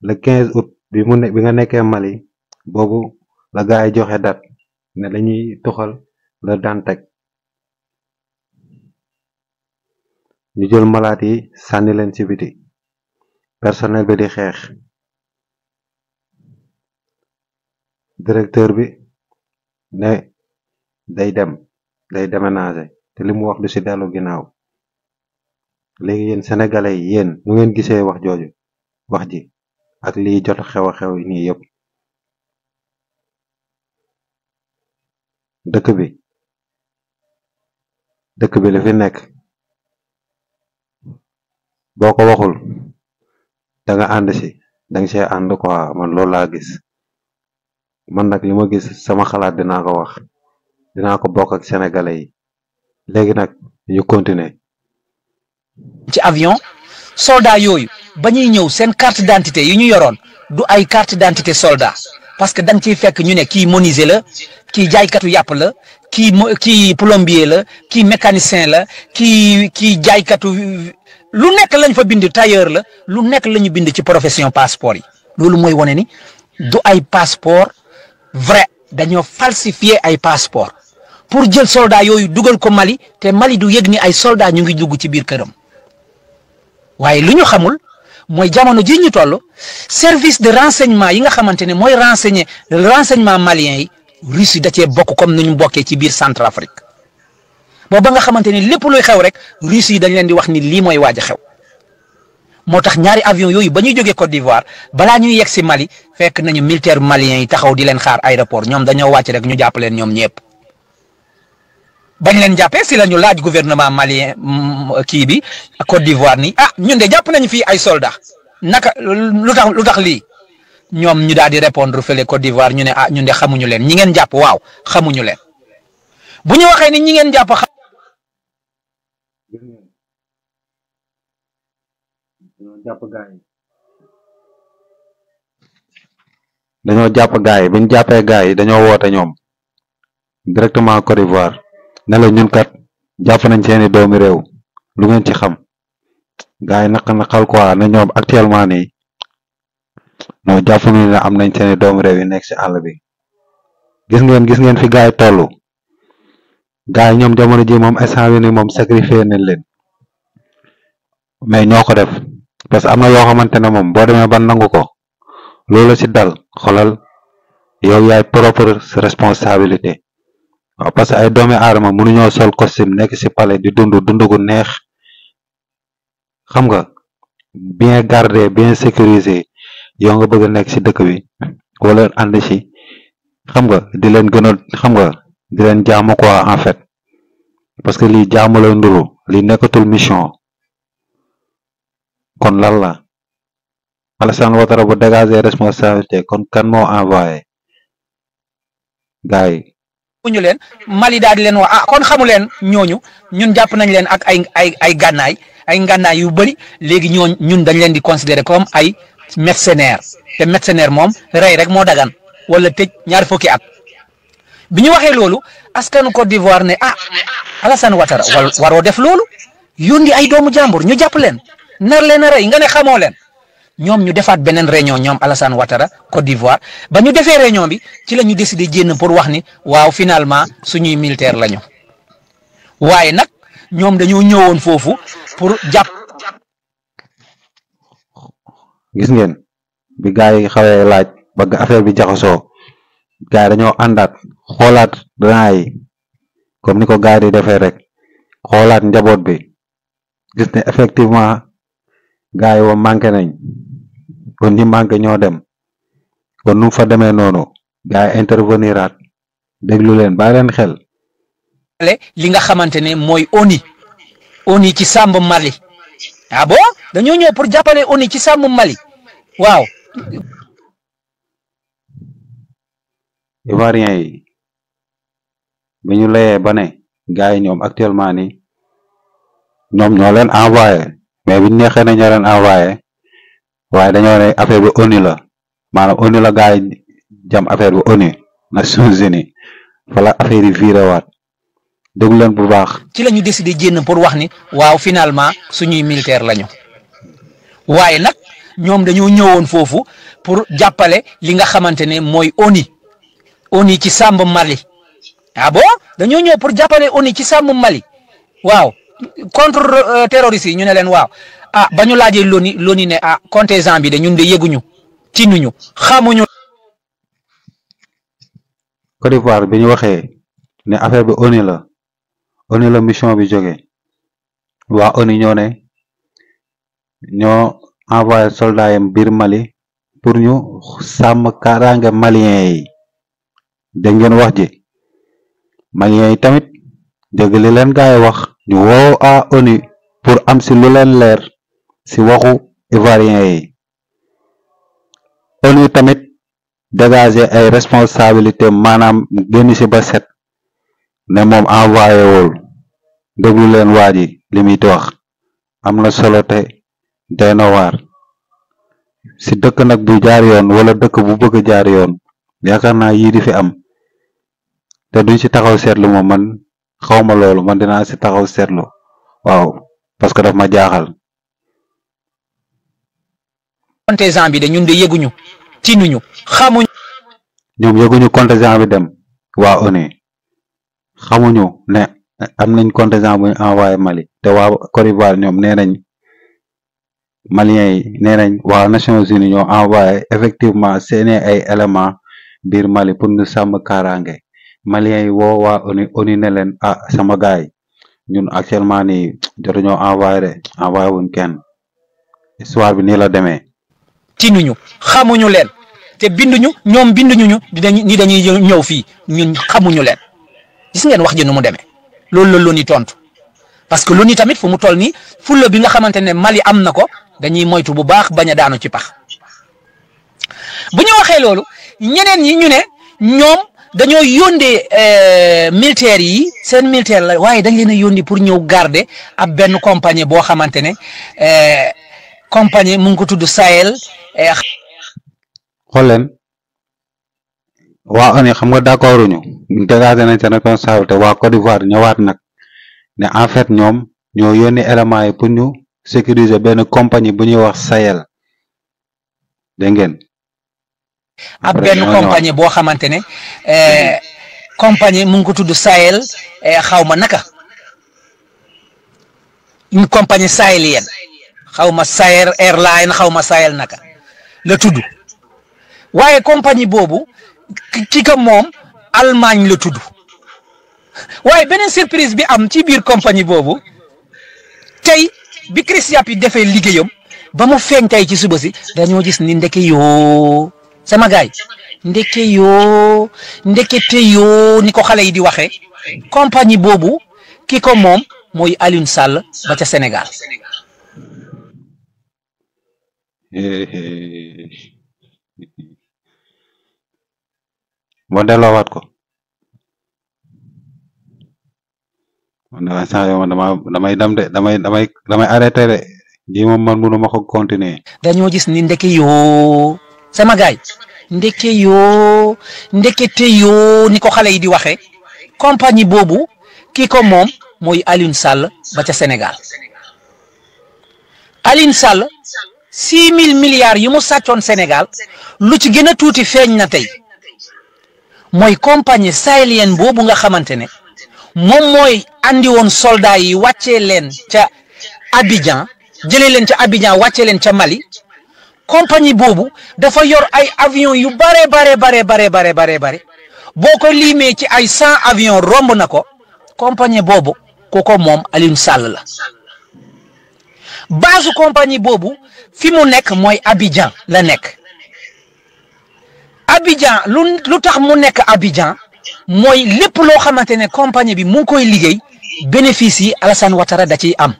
le 15 août bi nga nekkee Mali boobu la gaay joxe date ne dañuy tuxal le Dantec ñu jël malaat yi sànni leen ci biti personnel bi di xeex directeur bi ne day déménager te li mu wax du ci dellu ginnaaw léegi yéen sénégalais yi yéen nu ngeen gisee wax ji ak liy jot xew nii yépp dëkk bi li fi nekk boo ko waxul da nga ànd si danga see ànd quoi man loolu laa gis man nag li ma gis sama xalaat dinaa ko wax dinaa ko bokk ak sénégalais yi léegi nag ñu continuer. ci avion soldat yooyu ba ñuy ñëw seen carte d'identité yi ñu yoroon du ay carte d'identité soldat parce que da nga ciy fekk ñu ne kii menuisier la kii jaaykatu yàpp la kii plombier la kii mécanicien la kii jaaykatu lu nekk lañ fa bind tailleur la lu nekk la ñu bind ci profession passeport yi loolu mooy wane ni du ay passeport vrai dañoo falsifier ay passeport pour jël soldat yooyu dugal ko Mali te Mali du yëg ni ay soldat ñu ngi dugg ci biir këram waaye lu ñu xamul mooy jamono ji ñu toll service de renseignement yi nga xamante ne mooy renseignement malien yi Russie da cee bokk comme ni ñu bokkee ci biir Centrafrique booba nga xamante ni lépp luy xew rek Russie yi dañ leen di wax ni lii mooy waaj a xew moo tax ñaari avion yooyu ba ñuy jógee Côte d'Ivoire balaa ñuy yegg si Mali fekk nañu militaire malien yi taxaw di leen xaar aéroport ñoom dañoo wàcc rek ñu jàpp leen ñoom ñëpp bañ leen jàppee si la ñu laaj gouvernement malien kii bi Côte d'Ivoire ni ñun de jàpp nañu fii ay soldats naka lu tax lii ñoom ñu daal di répondre fële Côte d'Ivoire ñu ne ñun de xamuñu leen ñi ngeen jàpp waaw xamuñu leen bu ñu waxee ni ñi ngeen jàpp dañoo jàpp gaay yi biñ jàppee gaay yi dañoo woote ñoom directement Côte d'Ivoire ne la ñun kat jàpp nañ seeni doomi réew lu ngeen ci xam gaay yi naqal quoi ne ñoom actuellement nii non jàpp nañ ne am nañ seeni doomi réew yi nekk ci àll bi gis ngeen fi gaay tollu gaay yi ñoom jamono ji moom instant bi ni moom sacrifié nañ leen mais ñoo ko def parce que am na yoo xamante ne moom boo demee ba nangu ko loolu ci dal xolal yow yaay propre responsabilité waaw parce que ay doomi aadama mënuñoo sol costume nekk ci palais di dund gu neex xam nga bien gardé bien sécurisé yow nga bëgg a nekk ci dëkk bi wala ànd ci xam nga di leen gën a xam nga di leen jaamu quoi en fait parce que lii jaamu lay nduru lii nekkatul mission kon lan la Alassane Ouattara bu dégager responsabilité kon kan moo envoyé gars yi ñu leen Mali daal di leen wax kon xamu leen ñooñu ñun jàpp nañ leen ak ay ngànnaay yu bëri léegi ñun dañ leen di considérer comme ay mercenaires te mercenaire moom rey rek moo dagan wala tëj ñaar fukki at bi ñu waxee loolu askanu Côte d'Ivoire ne Alassane Ouattara waroo def loolu yónni ay doomu jàmbur ñu jàpp leen nar leen a rey nga ne xamoo leen ñoom ñu defaat beneen réunion ñoom Alassane Ouattara Côte d'Ivoire ba ñu defee réunion bi ci la ñu décidé jénn pour wax ni waaw finalement suñuy militaire lañu waaye nag ñoom dañoo ñëwoon foofu pour jàpp. gis ngeen bi gars yi xawee laaj bëgg affaire bi jaxasoo gars yi dañoo àndaat xoolaat rang yi comme ni ko gars yi di defee rek xoolaat njaboot bi gis ne effectivement gars yi wa manqué nañ kon ñi manqué ñoo dem kon nu fa demee noonu gars yi interveniraat déglu leen bàyyi leen xel. li nga xamante ne mooy ONU ci sàmm Mali bon dañoo ñëw pour jàppale ONU ci sàmm Mali waaw. Ivoiriens yi bi ñu layee ba ne gars yi ñoom actuellement ni ñoom ñoo leen envoyé mais biñ neexee ne ñoo leen envoyé waaye dañoo ne affaire bi ONU la maanaam ONU la gars yi jam affaire bi ONU Nations Unies wala affaire yi viré waat déglu leen bu baax. ci la ñu décidé jénn pour wax ni waaw finalement suñuy militaire lañu waaye nag ñoom dañoo ñëwoon foofu pour jàppale li nga xamante ne mooy ONU ci sàmm Mali bon dañoo ñëw pour jàppale ONU ci sàmm Mali waaw contre terroristes yi ñu ne leen waaw ba ñu laajee loni ne contingent bi de ñun de yëguñu tinuñu xamuñu. Côte d'Ivoire bi ñu waxee ne affaire bi ONU la mission bi jógee waa ONU ñoo envoyé soldats yam biir Mali pour ñu sàmm kaaraange malien yi dégg ngeen wax ji Maliens yi tamit dégg li leen gaay wax ñu woo à ONU pour am si lu leen leer si waxu ivoirien yi. ONU tamit dégager ay responsabilité maanaam génn si ba set ne moom envoyé wul. déglu leen waa ji li muy wax am na solo te doy na waar si dëkk nag bu jaar yoon wala dëkk bu bëgg jaar yoon yaakaar naa yii di fi am te duñ si taxaw seetlu moom man xawma loolu man dinaa si taxaw seetlu waaw parce que daf ma jaaxal. contingent bi de ñun de yëguñu tinuñu xamuñu. ñoom yëguñu contingent bi dem waa ONU xamuñu ne am nañ contingent bu ñu envoyé Mali te waa Côte d'Ivoire ñoom nee nañ Maliens yi nee nañ waa Nations Unies ñoo envoyé effectivement seeni ay éléments biir Mali pour ñu sàmm kaaraange Maliens yi woo waa ONU ne leen ah sama gaay ñun actuellement nii jotuñoo envoyé wuñ kenn histoire bi nii la demee. tinuñu xamuñu leen te binduñu ñoom binduñu ñu ni dañuy ñëw fii ñun xamuñu leen gis ngeen wax ji nu mu demee. loolu la l'ONU tontu parce que l'ONU tamit fu mu toll nii fulla bi nga xamante ne Mali am na ko dañuy moytu bu baax bañ a daanu ci pax bu ñu waxee loolu ñeneen ñi ñu ne ñoom dañoo yóndee militaires yi seen militaire la waaye dañ leen a yóndi pour ñëw garder ab benn compagnie boo xamante ne compagnie mu ngi ko tudd Sahel. xool leen waa ONU xam nga d'accord ñu dégagé nañ seen responsabilité waa Côte d'Ivoire ñëwaat nag ne en fait ñoom ñoo yónni éléments yi pour ñu sécuriser benn compagnie bu ñuy wax Sahel dégg ngeen. ab benn compagnie boo xamante ne compagnie mu ngi ko tudd Sahel xaw ma naka une compagnie sahélienne xaw ma Sahel Airline xaw ma Sahel naka la tudd waaye compagnie boobu ki ko moom Allemagne la tudd waaye beneen surprise bi am ci biir compagnie boobu tey bi Chris Yapi defee liggéeyam ba mu feeñ tey ci suba si dañoo gis ni ndeke yoo sama gaay ndeke yoo ndekete yoo ni ko xale yi di waxee compagnie boobu ki ko moom mooy Alioune Sall ba ca Sénégal. moo delloowaat ko damay dem de damay arrêté de ji moom man mënu ma ko continuer. dañoo gis ni ndeke yoo sama gaay ndeke yoo ndekete yoo ni ko xale yi di waxee compagnie boobu ki ko moom mooy Alioune Sall ba ca Sénégal Alioune Sall 6 000 milliards yi mu sàccoon Sénégal lu ci gën a tuuti feeñ na tey. mooy compagnie sahélienne boobu nga xamante ne moom mooy andi woon soldats yi wàccee leen ca Abidjan jëlee leen ca Abidjan wàccee leen ca Mali compagnie boobu dafa yor ay avions yu bare boo ko limee ci ay 100 avions romb na ko compagnie boobu koko moom Alioune Sall la base compagnie boobu fi mu nekk mooy Abidjan la nekk. Abidjan lu tax mu nekk Abidjan mooy lépp loo xamante ne compagnie bi mu ngi koy liggéey bénéfice yi Alassane Ouattara da ciy am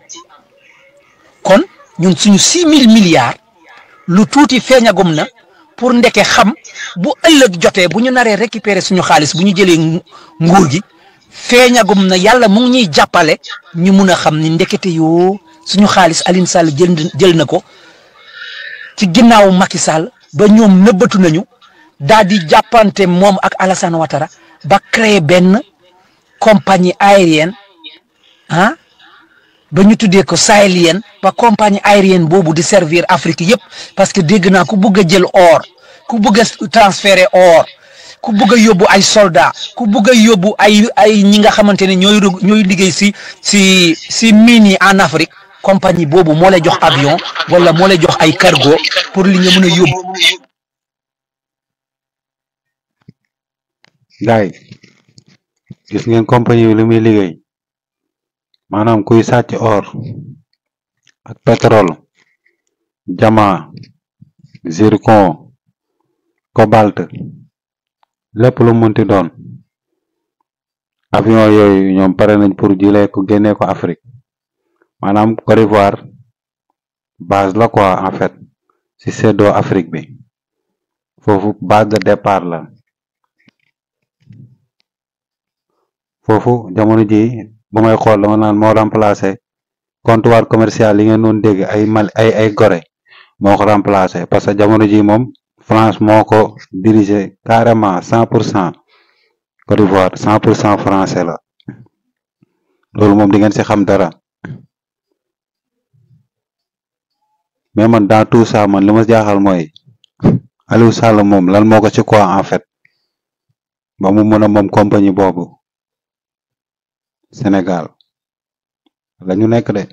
kon ñun suñu 6 000 milliards lu tuuti feeñagum na pour ndeke xam bu ëllëg jotee bu ñu naree récupérer suñu xaalis bu ñu jëlee nguur gi feeñagum na yàlla mu ngi ñuy jàppale ñu mun a xam ni ndekete yoo suñu xaalis Alioune Sall jël na ko ci ginnaawu Macky Sall ba ñoom nëbbatu nañu. daal di jàppante moom ak Alassane Ouattara ba créer benn compagnie aérienne ba ñu tuddee ko sahélienne ba compagnie aérienne boobu di servir Afrique yëpp parce que dégg naa ku bëgg a jël or ku bëgg a transférer or ku bëgg a yóbbu ay soldats ku bëgg a yóbbu ay ñi nga xamante ne ñooy liggéey si mines yi en Afrique compagnie boobu moo lay jox avion wala moo lay jox ay cargo pour li nga mën a yóbbu. gaay gis ngeen compagnie bi li muy liggéey maanaam kuy sàcc or ak pétrole diamant zircon cobalt lépp lu mënti doon avion yooyu ñoom pare nañ pour jëlee ko génnee ko Afrique maanaam Côte d'Ivoire base la quoi en fait ci seddoo Afrique bi foofu base de départ la foofu jamono ji bu may xool dama naan moo remplacé comptoir commercial yi ngeen doon dégg ay Mali ay Gorée moo ko remplacé parce que jamono ji moom France moo ko dirigé carrément 100% Côte d'Ivoire 100% français la loolu moom di ngeen ci xam dara mais man dans tout ça man li ma jaaxal mooy Aliou Sall moom lan moo ko ci quoi en fait ba mu mën a moom compagnie boobu Sénégal la ñu nekk de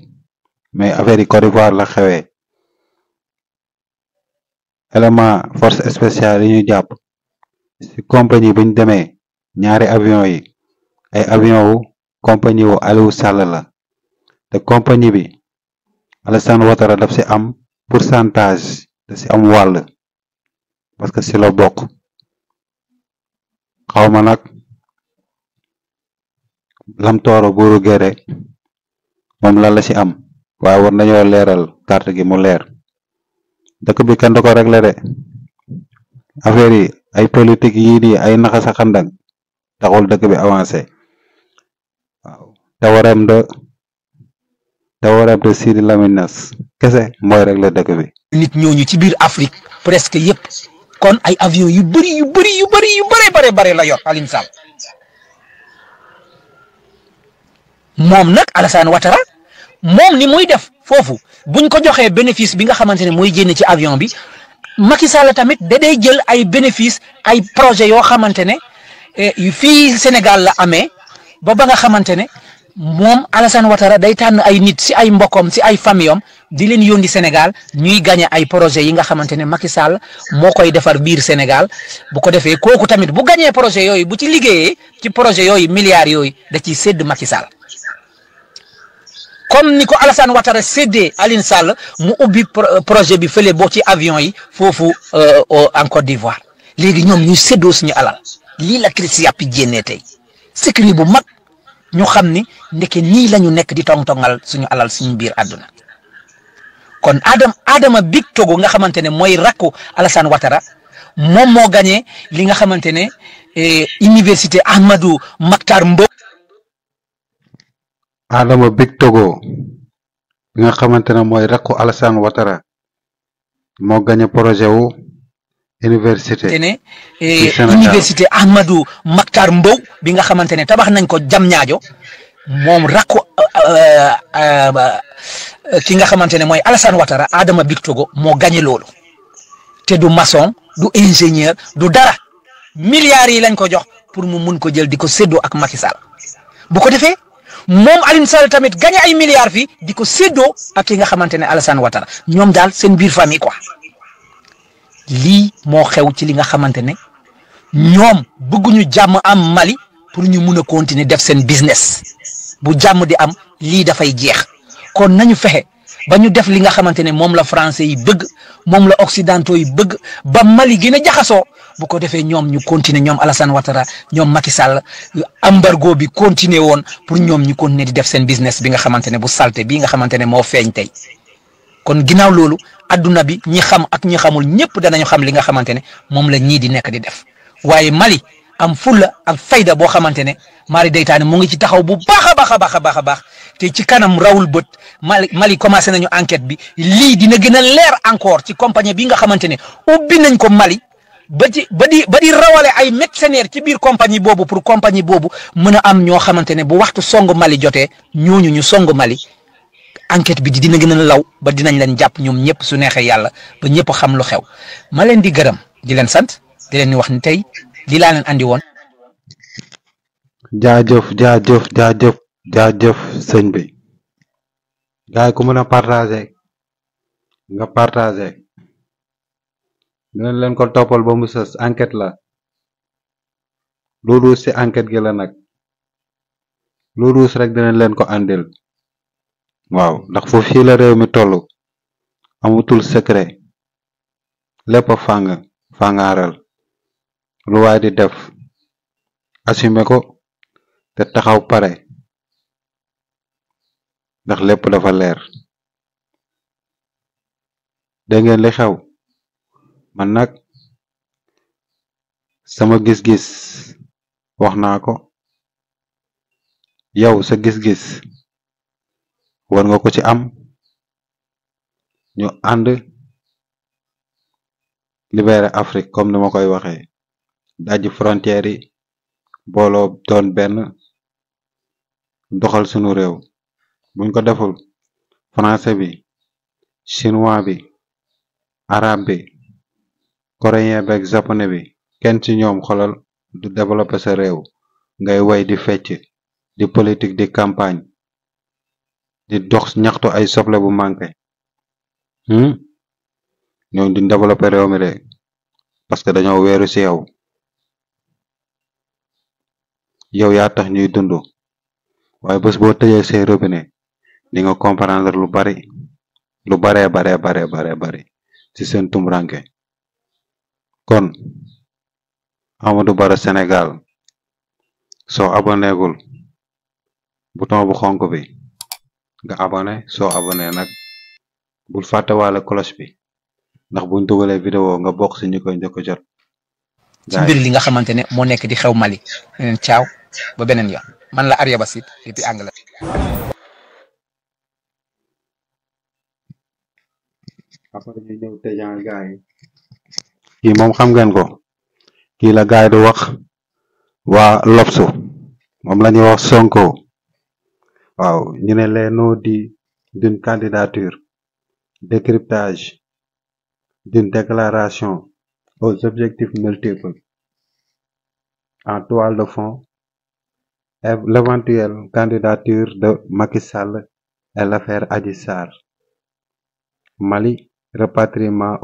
mais affaire yi Côte d'Ivoire la xewee élément force spéciale yi ñu jàpp ci compagnie bi ñu demee ñaari avion yi ay avion wu compagnie wu Aliou Sall la te compagnie bi Alassane Ouattara daf ci am pourcentage da ci am wàll parce que ci la bokk xawma nag lam tooro buuru gere moom lan la ci am waaye war nañoo leeral carte gi mu leer dëkk bi kenn du ko réglé de affaire yi ay politique yii nii ay naxa sa xandang taxul dëkk bi avancé waaw tawareem de Sidi Lamine Niass kese mooy réglé dëkk bi. nit ñooñu ci biir Afrique presque yépp kon ay avion yu bëri la yor Alioune Sall moom nag Alassane Ouattara moom ni muy def foofu buñ ko joxee bénéfice bi nga xamante ne mooy génn ci avion bi Macky Sall tamit da day jël ay bénéfice ay projet yoo xamante ne fii Sénégal la amee ba nga xamante ne moom Alassane Ouattara day tànn ay nit si ay mbokkom si ay famiyom di leen yónni Sénégal ñuy gagné ay projet yi nga xamante ne Macky Sall moo koy defar biir Sénégal bu ko defee kooku tamit bu gagné projet yooyu bu ci liggéeyee ci projet yooyu milliards yooyu da ciy sédd Macky Sall comme ni ko Alassane Ouattara séddee Alioune Sall mu ubbi projet bi fële boo ci avion yi foofu en Côte d'Ivoire léegi ñoom ñuy séddoo suñu alal lii la crise yàppi jénnee tey sécurité bu mag ñu xam ni ndeke nii la ñu nekk di tong-tongal suñu alal suñu biir àdduna kon Adama Big Togo nga xamante ne mooy rakku Alassane Ouattara moom moo gagné li nga xamante ne université Ahmadou Makhtar Mbow. Adama Big Togo bi nga xamante ne mooy rakku Alassane Ouattara moo gagné projet wu université université Ahmadou Makhtar Mbow bi nga xamante ne tabax nañ ko Diamniadio moom rakku ki nga xamante ne mooy Alassane Ouattara Adama Big Togo moo gagné loolu te du maçon du ingénieur du dara milliards yi lañ ko jox pour mu mun ko jël di ko séddoo ak Macky Sall bu ko defee moom Alioune Sall tamit gagné ay milliards fii di ko séddoo ak ki nga xamante ne Alassane Ouattara ñoom daal seen biir famille quoi. lii moo xew ci li nga xamante ne ñoom bëgguñu jàmm am Mali pour ñu mun a continuer def seen business bu jàmm di am lii dafay jeex kon nañu fexe ba ñu def li nga xamante ne moom la français yi bëgg moom la occidentaux yi bëgg ba Mali gën a jaxasoo bu ko defee ñoom ñu continuer ñoom Alassane Ouattara ñoom Macky Sall embargo bi continuer woon pour ñoom ñu continuer di def seen business bi nga xamante ne bu salte bii nga xamante ne moo feeñ tey kon ginnaaw loolu adduna bi ñi xam ak ñi xamul ñëpp danañu xam li nga xamante ne moom la ñii di nekk di def waaye Mali am fulla ak fayda boo xamante ne mari deytaane mu ngi ci taxaw bu baax a baax te ci kanam rawul bët Mali commencé nañu enquête bi lii dina gën a leer encore ci compagnie bi nga xamante ne ubbi nañ ko Mali ba di rawale ay mercenaires ci biir compagnie boobu pour compagnie boobu mën a am ñoo xamante ne bu waxtu songu Mali jotee ñooñu ñu songu Mali enquête bi dina gën a law ba dinañ leen jàpp ñoom ñëpp su neexee yàlla ba ñëpp xam lu xew ma leen di gërëm di leen sant di leen wax ni tey lii laa leen andi woon. jaajëf sëñ bi gars yi ku mën a partagé nga partagé dinañ leen ko toppal ba mu sës enquête la loolu ci enquête gi la nag loolu rek dinañ leen ko andil waaw ndax foofu fii la réew mi toll amutul secret lépp fàngaaral lu waay di def assumer ko te taxaw pare ndax lépp dafa leer. dégg ngeen li xew man nag sama gis-gis wax naa ko yow sa gis-gis war nga ko ci am ñu ànd libérer Afrique comme ni ma koy waxee dajji frontière yi booloo doon benn doxal sunu réew buñ ko deful français bi chinois bi arabe bi coréen bi ak japonais bi kenn ci ñoom xolal du développer sa réew ngay way di fecc di politique di campagne di dox ñaxtu ay soble bu manqué ñoom duñ développer réew mi de parce que dañoo weeru ci yow yaa tax ñuy dund waaye bés boo tëjee say robinet di nga comprendre lu bare ci seen tumranke kon Amadou Barrow Sénégal soo abonégul bouton bu xonk bi nga abonné soo abonné nag bul fàtte wàlla cloche bi ndax buñ dugalee vidéo nga bokk ci ñi koy njëkk a jot ci mbir li nga xamante ne moo nekk di xew Mali neneen caaw ba beneen yoon man la Arya Basit depuis Anglais. après ñu ñëw tëjaan gaay kii moom xam ngeen ko kii la gaay du wax waa lopsu moom la ñuy wax Sonko waaw ñu ne les noms d'une candidature décryptage d'une déclaration aux objectifs multiples en toile de fond l'éventuelle candidature de Macky Sall et l'affaire Adji Sarr. Mali, rapatriement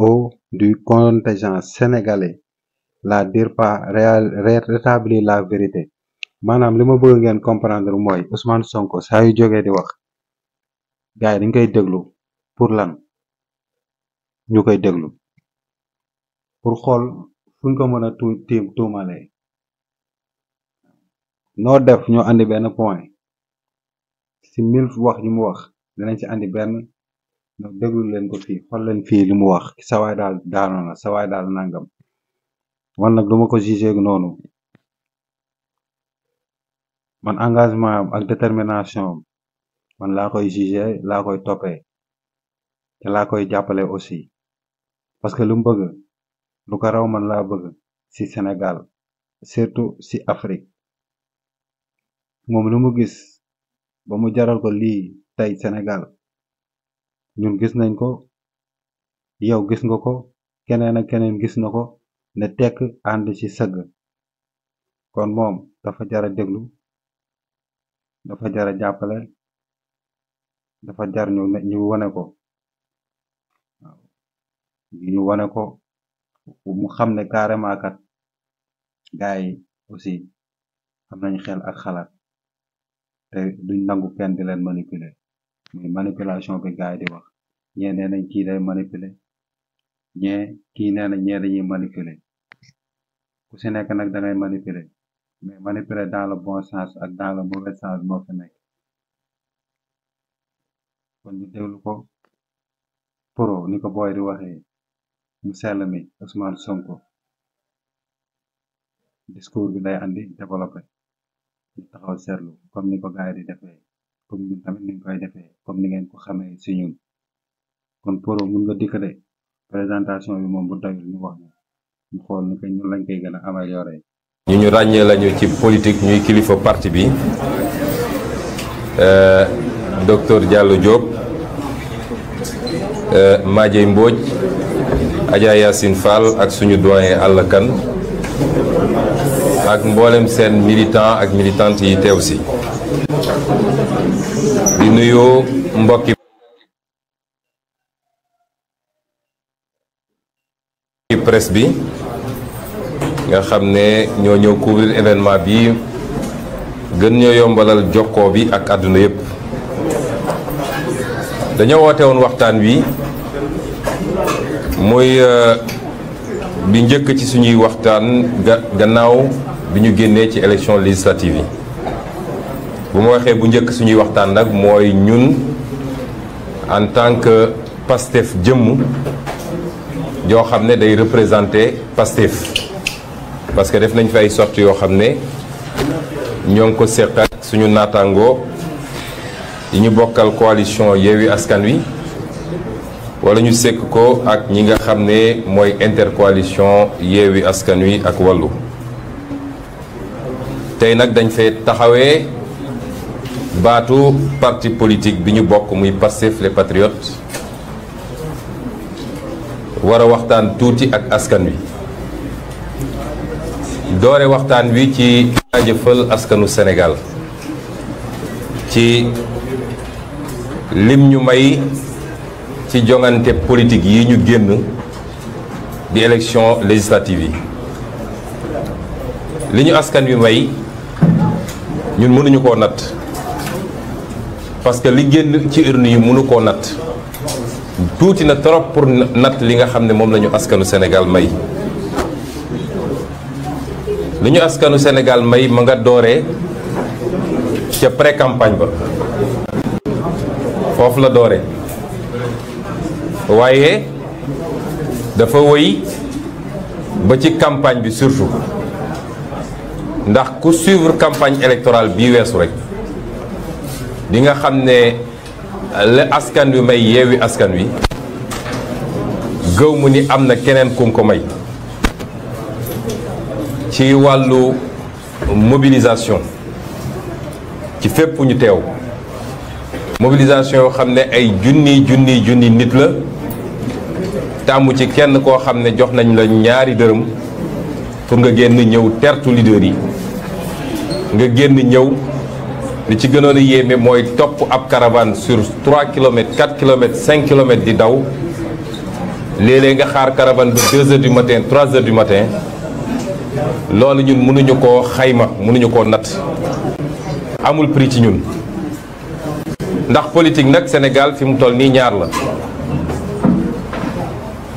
du contingent sénégalais, la DIRPA rétablit la vérité. Maanaam li ma bëgg ngeen comprendre mooy Ousmane Sonko saa yu jógee di wax gars yi dañ koy déglu pour lan ñu koy déglu pour xool fuñ ko mën a tuumalee noo def ñoo andi benn point ci 1000 wax yu mu wax dinañ ci andi benn no déglu leen ko fii xool leen fii li mu wax sawaay daal daanoon na sawaay daal nangam man nag duma ko jugé noonu man engagement am ak détermination man laa koy jugé laa koy toppee te laa koy jàppale aussi parce que lu mu bëgg lu ko raw man laa bëgg ci Sénégal surtout ci Afrique moom lu mu gis ba mu jaral ko lii tey Sénégal ñun gis nañ ko yow gis nga ko keneen ak keneen gis na ko ne tekk ànd ci sëgg kon moom dafa jara déglu dafa jara jàppale dafa jar ñu wane ko waaw ñu wane ko mu xam ne carrément kat gaay yi aussi am nañ xel ak xalaat te duñ nangu kenn di leen manipuler muy manipulation bi gaay di wax ñee nee nañ kii day manipuler kii nee nañ ñee dañuy manipuler ku ci nekk nag dangay manipuler mais manipuler dans le bon sens ak dans le mauvais sens moo fi nekk kon ñu déglu ko pro ni ko booy di waxee mu sell mi Ousmane Sonko discours bi day andi développé ñu taxaw seetlu comme ni ko gaay di defee comme ñun tamit niñ koy defee comme ni ngeen ko xamee ci ñun kon pro mun nga dikk de présentation bi moom bu doyul ñu wax ñu xool ni ko ñun lañ koy gën a amélioré. ñu ràññee lañu ci politique ñuy kilifa parti bi docteur Diallo Diop Madieye Mbodj Adja Yacine Fall ak suñu doyen Alla Kane ak mboolem seen militant ak militante yi teew si di nuyu mbokki presse bi nga xam ne ñoo ñëw couvrir événement bi gën ñoo yombalal jokkoo bi ak àdduna yépp dañoo woote woon waxtaan wi muy bi njëkk ci suñuy waxtaan gannaaw bi ñu génnee ci élection législative yi bu ma waxee bu njëkk suñuy waxtaan nag mooy ñun en tant que Pastef jëmm yoo xam ne day représenter Pastef parce que def nañ fi ay sorties yoo xam ne ñoo ngi ko seq ak suñu naataangoo yi ñu bokkal coalition Yewwi Askan Wi wala ñu sekk ko ak ñi nga xam ne mooy intercoalition Yewwi Askan Wi ak Wallu tey nag dañ fee taxawee baatu parti politique bi ñu bokk muy Pastef les Patriotes war a waxtaan tuuti ak askan wi doore waxtaan wi ci jaajëfal askanu Sénégal ci lim ñu may ci jongante politique yi ñu génn di élection législative yi li ñu askan wi may ñun mënuñu koo natt parce que li génn ci urne yi mënu koo natt tuuti na trop pour natt li nga xam ne moom la ñu askanu Sénégal may li ñu askanu Sénégal may ma nga dooree ca pré-campagne ba foofu la dooree waaye dafa wëy ba ci campagne bi surtout ndax ku suivre campagne électorale bii weesu rek di nga xam ne la askan wi may Yewwi Askan Wi gëw mu ni am na keneen kum ko may ci wàllu mobilisation ci fépp ñu teew mobilisation yoo xam ne ay junni nit la tàmmu ci kenn koo xam ne jox nañ la ñaari dërëm pour nga génn ñëw tertu leader yi nga génn ñëw li ci gënoon a yéeme mooy topp ab caravane sur 3 kilomètres 4 kilomètres 5 kilomètres di daw léeg-léeg nga xaar caravane ba 2 heures du matin 3 heures du matin loolu ñun mënuñu koo xayma mënuñu koo natt amul prix ci ñun ndax politique nag Sénégal fi mu toll nii ñaar la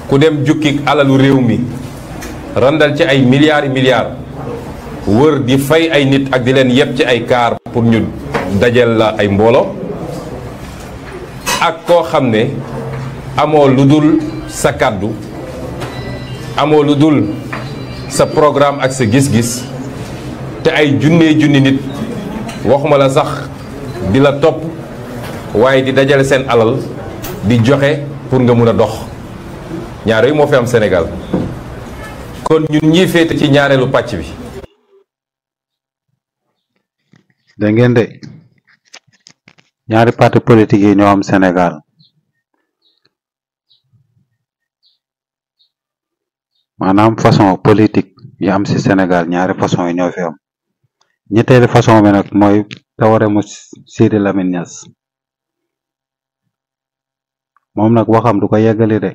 ku dem jukki alalu réew mi randal ci ay milliards wër di fay ay nit ak di leen yeb ci ay kaar pour ñu dajel la ay mbooloo ak koo xam ne amoo lu dul sa kàddu amoo lu dul sa programme ak sa gis-gis te ay junni nit waxuma la sax di la topp waaye di dajale seen alal di joxe pour nga mun a dox ñaar yooyu moo fi am Sénégal kon ñun ñii féete ci ñaareelu pàcc bi. da ngeen de ñaari parti politique yi ñoo am Sénégal maanaam façon politique yi am ci Sénégal ñaari façon yi ñoo fi am ñetteelu façon bi nag mooy tawaremu Sidi Lamine Niass moom nag waxam du ko yeggali de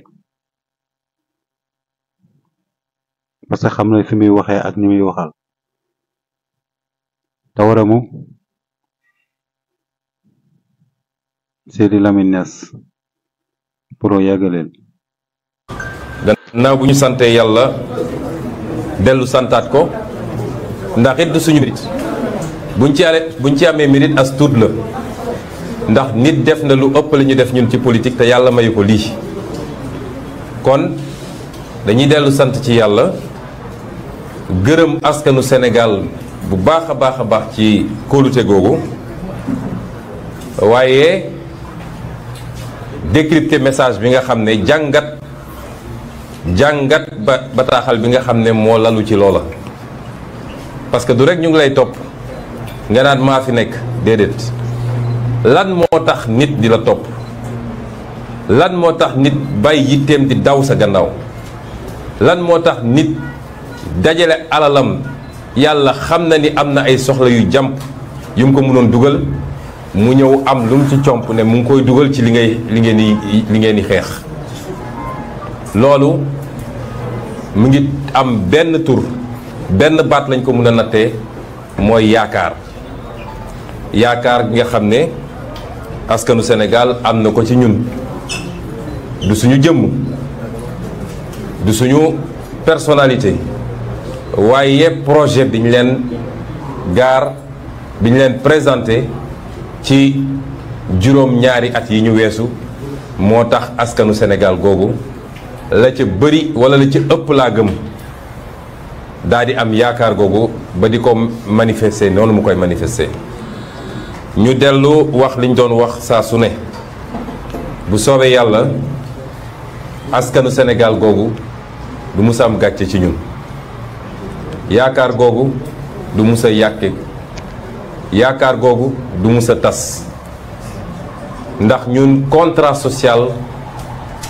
parce que xam na fi muy waxee ak ni muy waxal tawaremu Sidi Lamine Niass pour yeggaleel. gannaaw bu ñu santee yàlla dellu santaat ko ndax it du suñu mérite buñ ci amee mérite as tuut la ndax nit def na lu ëpp la ñu def ñun ci politique te yàlla mayu ko lii kon dañuy dellu sant ci yàlla gërëm askanu Sénégal bu baax a baax ci kóolute googu waaye décrypter message bi nga xam ne jàngat bataaxal bi nga xam ne moo lalu ci loola parce que du rek ñu ngi lay topp nga naan maa fi nekk déedéet lan moo tax nit di la topp lan moo tax nit bàyyi yitteem di daw sa gannaaw lan moo tax nit dajale alalam yàlla xam na ni am na ay soxla yu jàmp yu mu ko mënoon dugal mu ñëw am lu mu ci comp ne mu ngi koy dugal ci li ngeen di xeex loolu mu ngi am benn tur benn baat lañ ko mën a nattee mooy yaakaar gi nga xam ne askanu Sénégal am na ko ci ñun du suñu jëmm du suñu personnalité waaye projet bi ñu leen gaar bi ñu leen présenté ci juróom-ñaari at yi ñu weesu moo tax askanu Sénégal googu la ca bëri wala la ca ëpp laa gëm daal di am yaakaar googu ba di ko manifester noonu mu koy manifester. ñu dellu wax liñ doon wax saa su ne bu soobee yàlla askanu Sénégal googu du mus a am gàcce ci ñun yaakaar googu du mus a yàqe yaakaar googu du mus a tas ndax ñun contrat social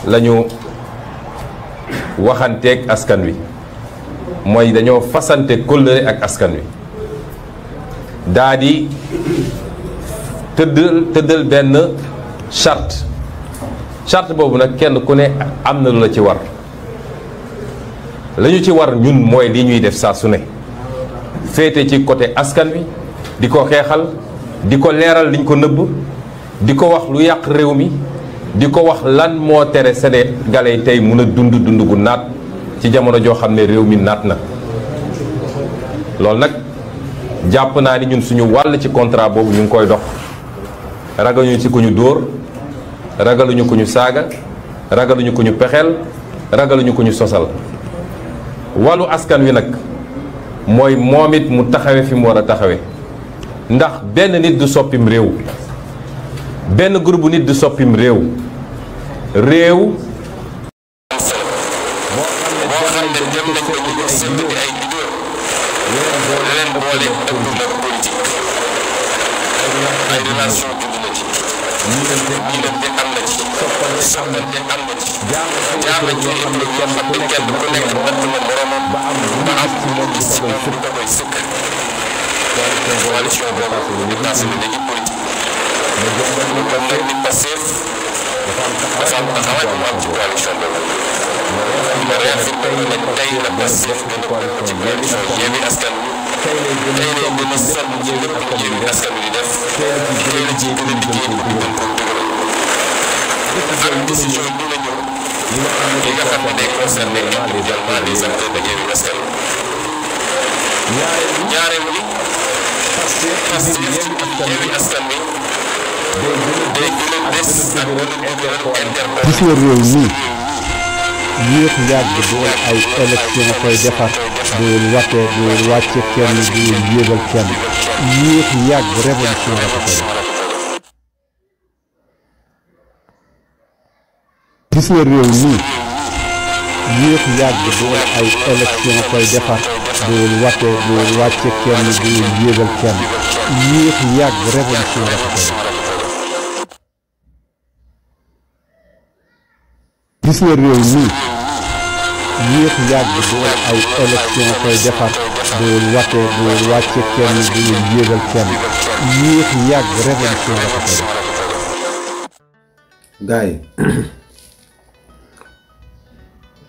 la ñu waxanteeg askan wi mooy dañoo fasante kóllëre ak askan wi daa di tëddal benn charte boobu nag kenn ku ne am na lu la ci war la ñu ci war ñun mooy li ñuy def saa su ne féete ci côté askan wi di ko xeexal di ko leeral liñ ko nëbb di ko wax lu yàq réew mi di ko wax lan moo tere Sénégalais tey mun a dund gu naat ci jamono joo xam ne réew mi naat na loolu nag jàpp naa ni ñun suñu wàll ci contrat boobu ñu ngi koy dox ragaluñu ci ku ñu dóor ragaluñu ku ñu saaga ragaluñu ku ñu pexeel ragaluñu ku ñu sosal wàllu askan wi nag mooy moom it mu taxawe fi mu war a taxawe ndax benn nit du soppim réew benn groupe nit du soppim réew réew boo xam ne dem nañ ko ñu sënd ay bidóor leen boole ak politique ay relation judd na ci ñi leen de am na ci soppante am na ci jaar nañ ci épreuve yoo xam ne kenn ku nekk natt na moromam ba am ci moom gis ci moom da koy sëkk coalition boobu ñu tass na léegi politique mu kon nag nit Pastef dafa am taxawaay bu am ci coalition boobu ma réaffirmé ne tey la Pastef gën a bokk ci coalition Yewwi Askan Wi tey lay gën a sonn ci lépp lu Yewwi Askan Wi di def tey la ci gën a liggéey pour gën koo dugal am décision yi dina ñëw yi nga xam ne day concerné individuellement les acteurs de Yewwi Askan Wi ñaareelu ni Pastef Yewwi Askan Wi day gën a des ak gën a dëgëral interpol. gis nga réew mi yéex yàgg doon ay élection koy defar doon wate doon wàcce kenn doon yéegal kenn yéex yàgg révolution la ko koy gis nga réew mi yéex yàgg doon ay élection koy defar doon wate doon wàcce kenn doon yéegal kenn yéex yàgg révolution la ko koy gis nga réew mi yéex yàgg doon ay élection koy defar doon wate doon wàcce kenn doon yéegal kenn yéex yàgg révolution la ko koy gaay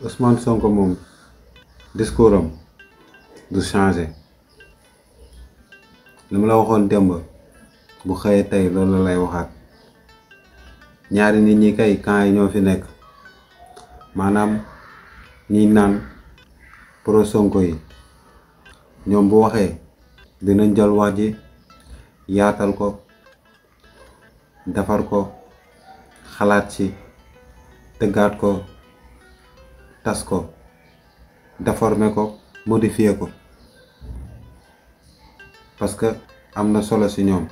Ousmane Sonko moom discours am du changé li ma la waxoon démb bu xëyee tey loolu la lay waxaat ñaari nit ñi kay camp yi ñoo fi nekk maanaam ñi naan pro Sonko yi ñoom bu waxee dinañ jël wax ji yaatal ko defar ko xalaat ci tëggaat ko tas ko déformer ko modifier ko parce que am na solo ci ñoom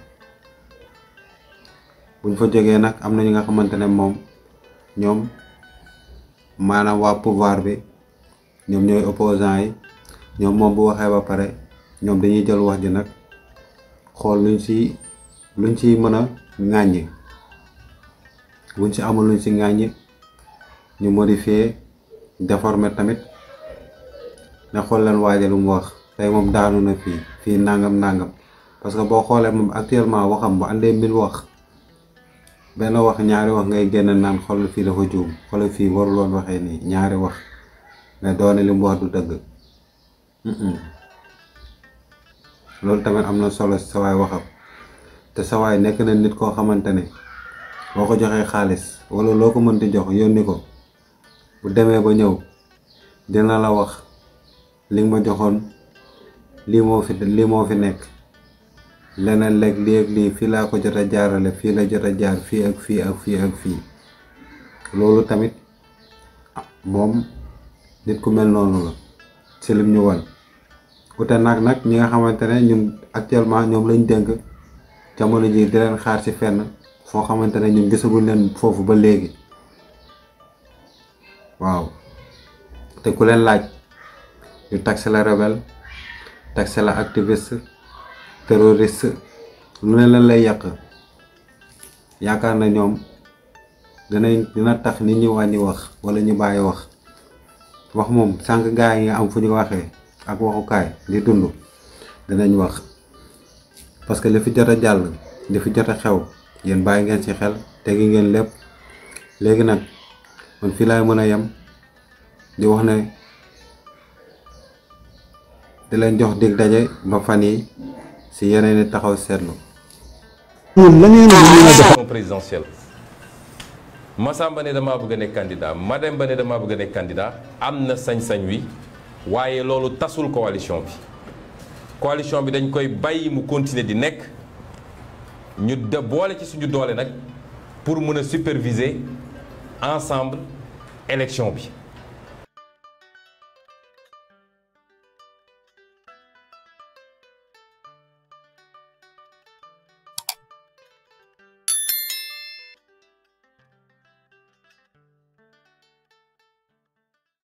buñ fa jógee nag am na ñi nga xamante ne moom ñoom maanaam waa pouvoir bi ñoom ñooy opposants yi ñoom moom bu waxee ba pare ñoom dañuy jël wax ji nag xool luñ ci mën a ŋàññi buñ ci amul luñ ci ŋàññi ñu modifier déformer tamit ne xool leen waaje lu mu wax tey moom daanu na fii nangam parce que boo xoolee moom actuellement waxam bu àndee 1000 wax benn wax ñaari wax ngay génn naan xool fii dafa juum xool fii waruloon waxee nii ñaari wax ne doone li mu wax du dëgg loolu tamit am na solo sa waay waxam te sa waay nekk na nit koo xamante ne boo ko joxee xaalis wala loo ko mënti jox yónni ko bu demee ba ñëw dina la wax li nga ma joxoon lii moo fi nekk leneen léeg lii fii laa ko jot a jaarale fii la jot a jaar fii ak fii ak fii ak fii loolu tamit moom nit ku mel noonu la ci lim ñu wan ute nag ñi nga xamante ne ñun actuellement ñoom lañ dénk jamono ji di leen xaar ci fenn foo xamante ne ñun gisaguñ leen foofu ba léegi waaw te ku leen laaj ñu taxe la rebelle taxe la activiste terroriste lu ne leen lay yàq yaakaar na ñoom dina tax nit ñi wàññi wax wala ñu bàyyi wax moom sànq gaa yi nga am fu ñu waxee ak waxukaay di dund dinañ wax parce que li fi jot a jàll li fi jot a xew yéen bàyyi ngeen ci xel tegi ngeen lépp léegi nag man fii laay mën a yem di wax ne di leen jox dig daje ba fan yi ci yeneen i taxaw seetlu. présidentielle Massamba ne damaa bëgg a nekk candidat Mademba ne damaa bëgg a nekk candidat am na sañ-sañ wi waaye loolu tasul coalition bi dañ koy bàyyi mu continuer di nekk ñu boole ci suñu doole nag pour mën a superviser ensemble élection bi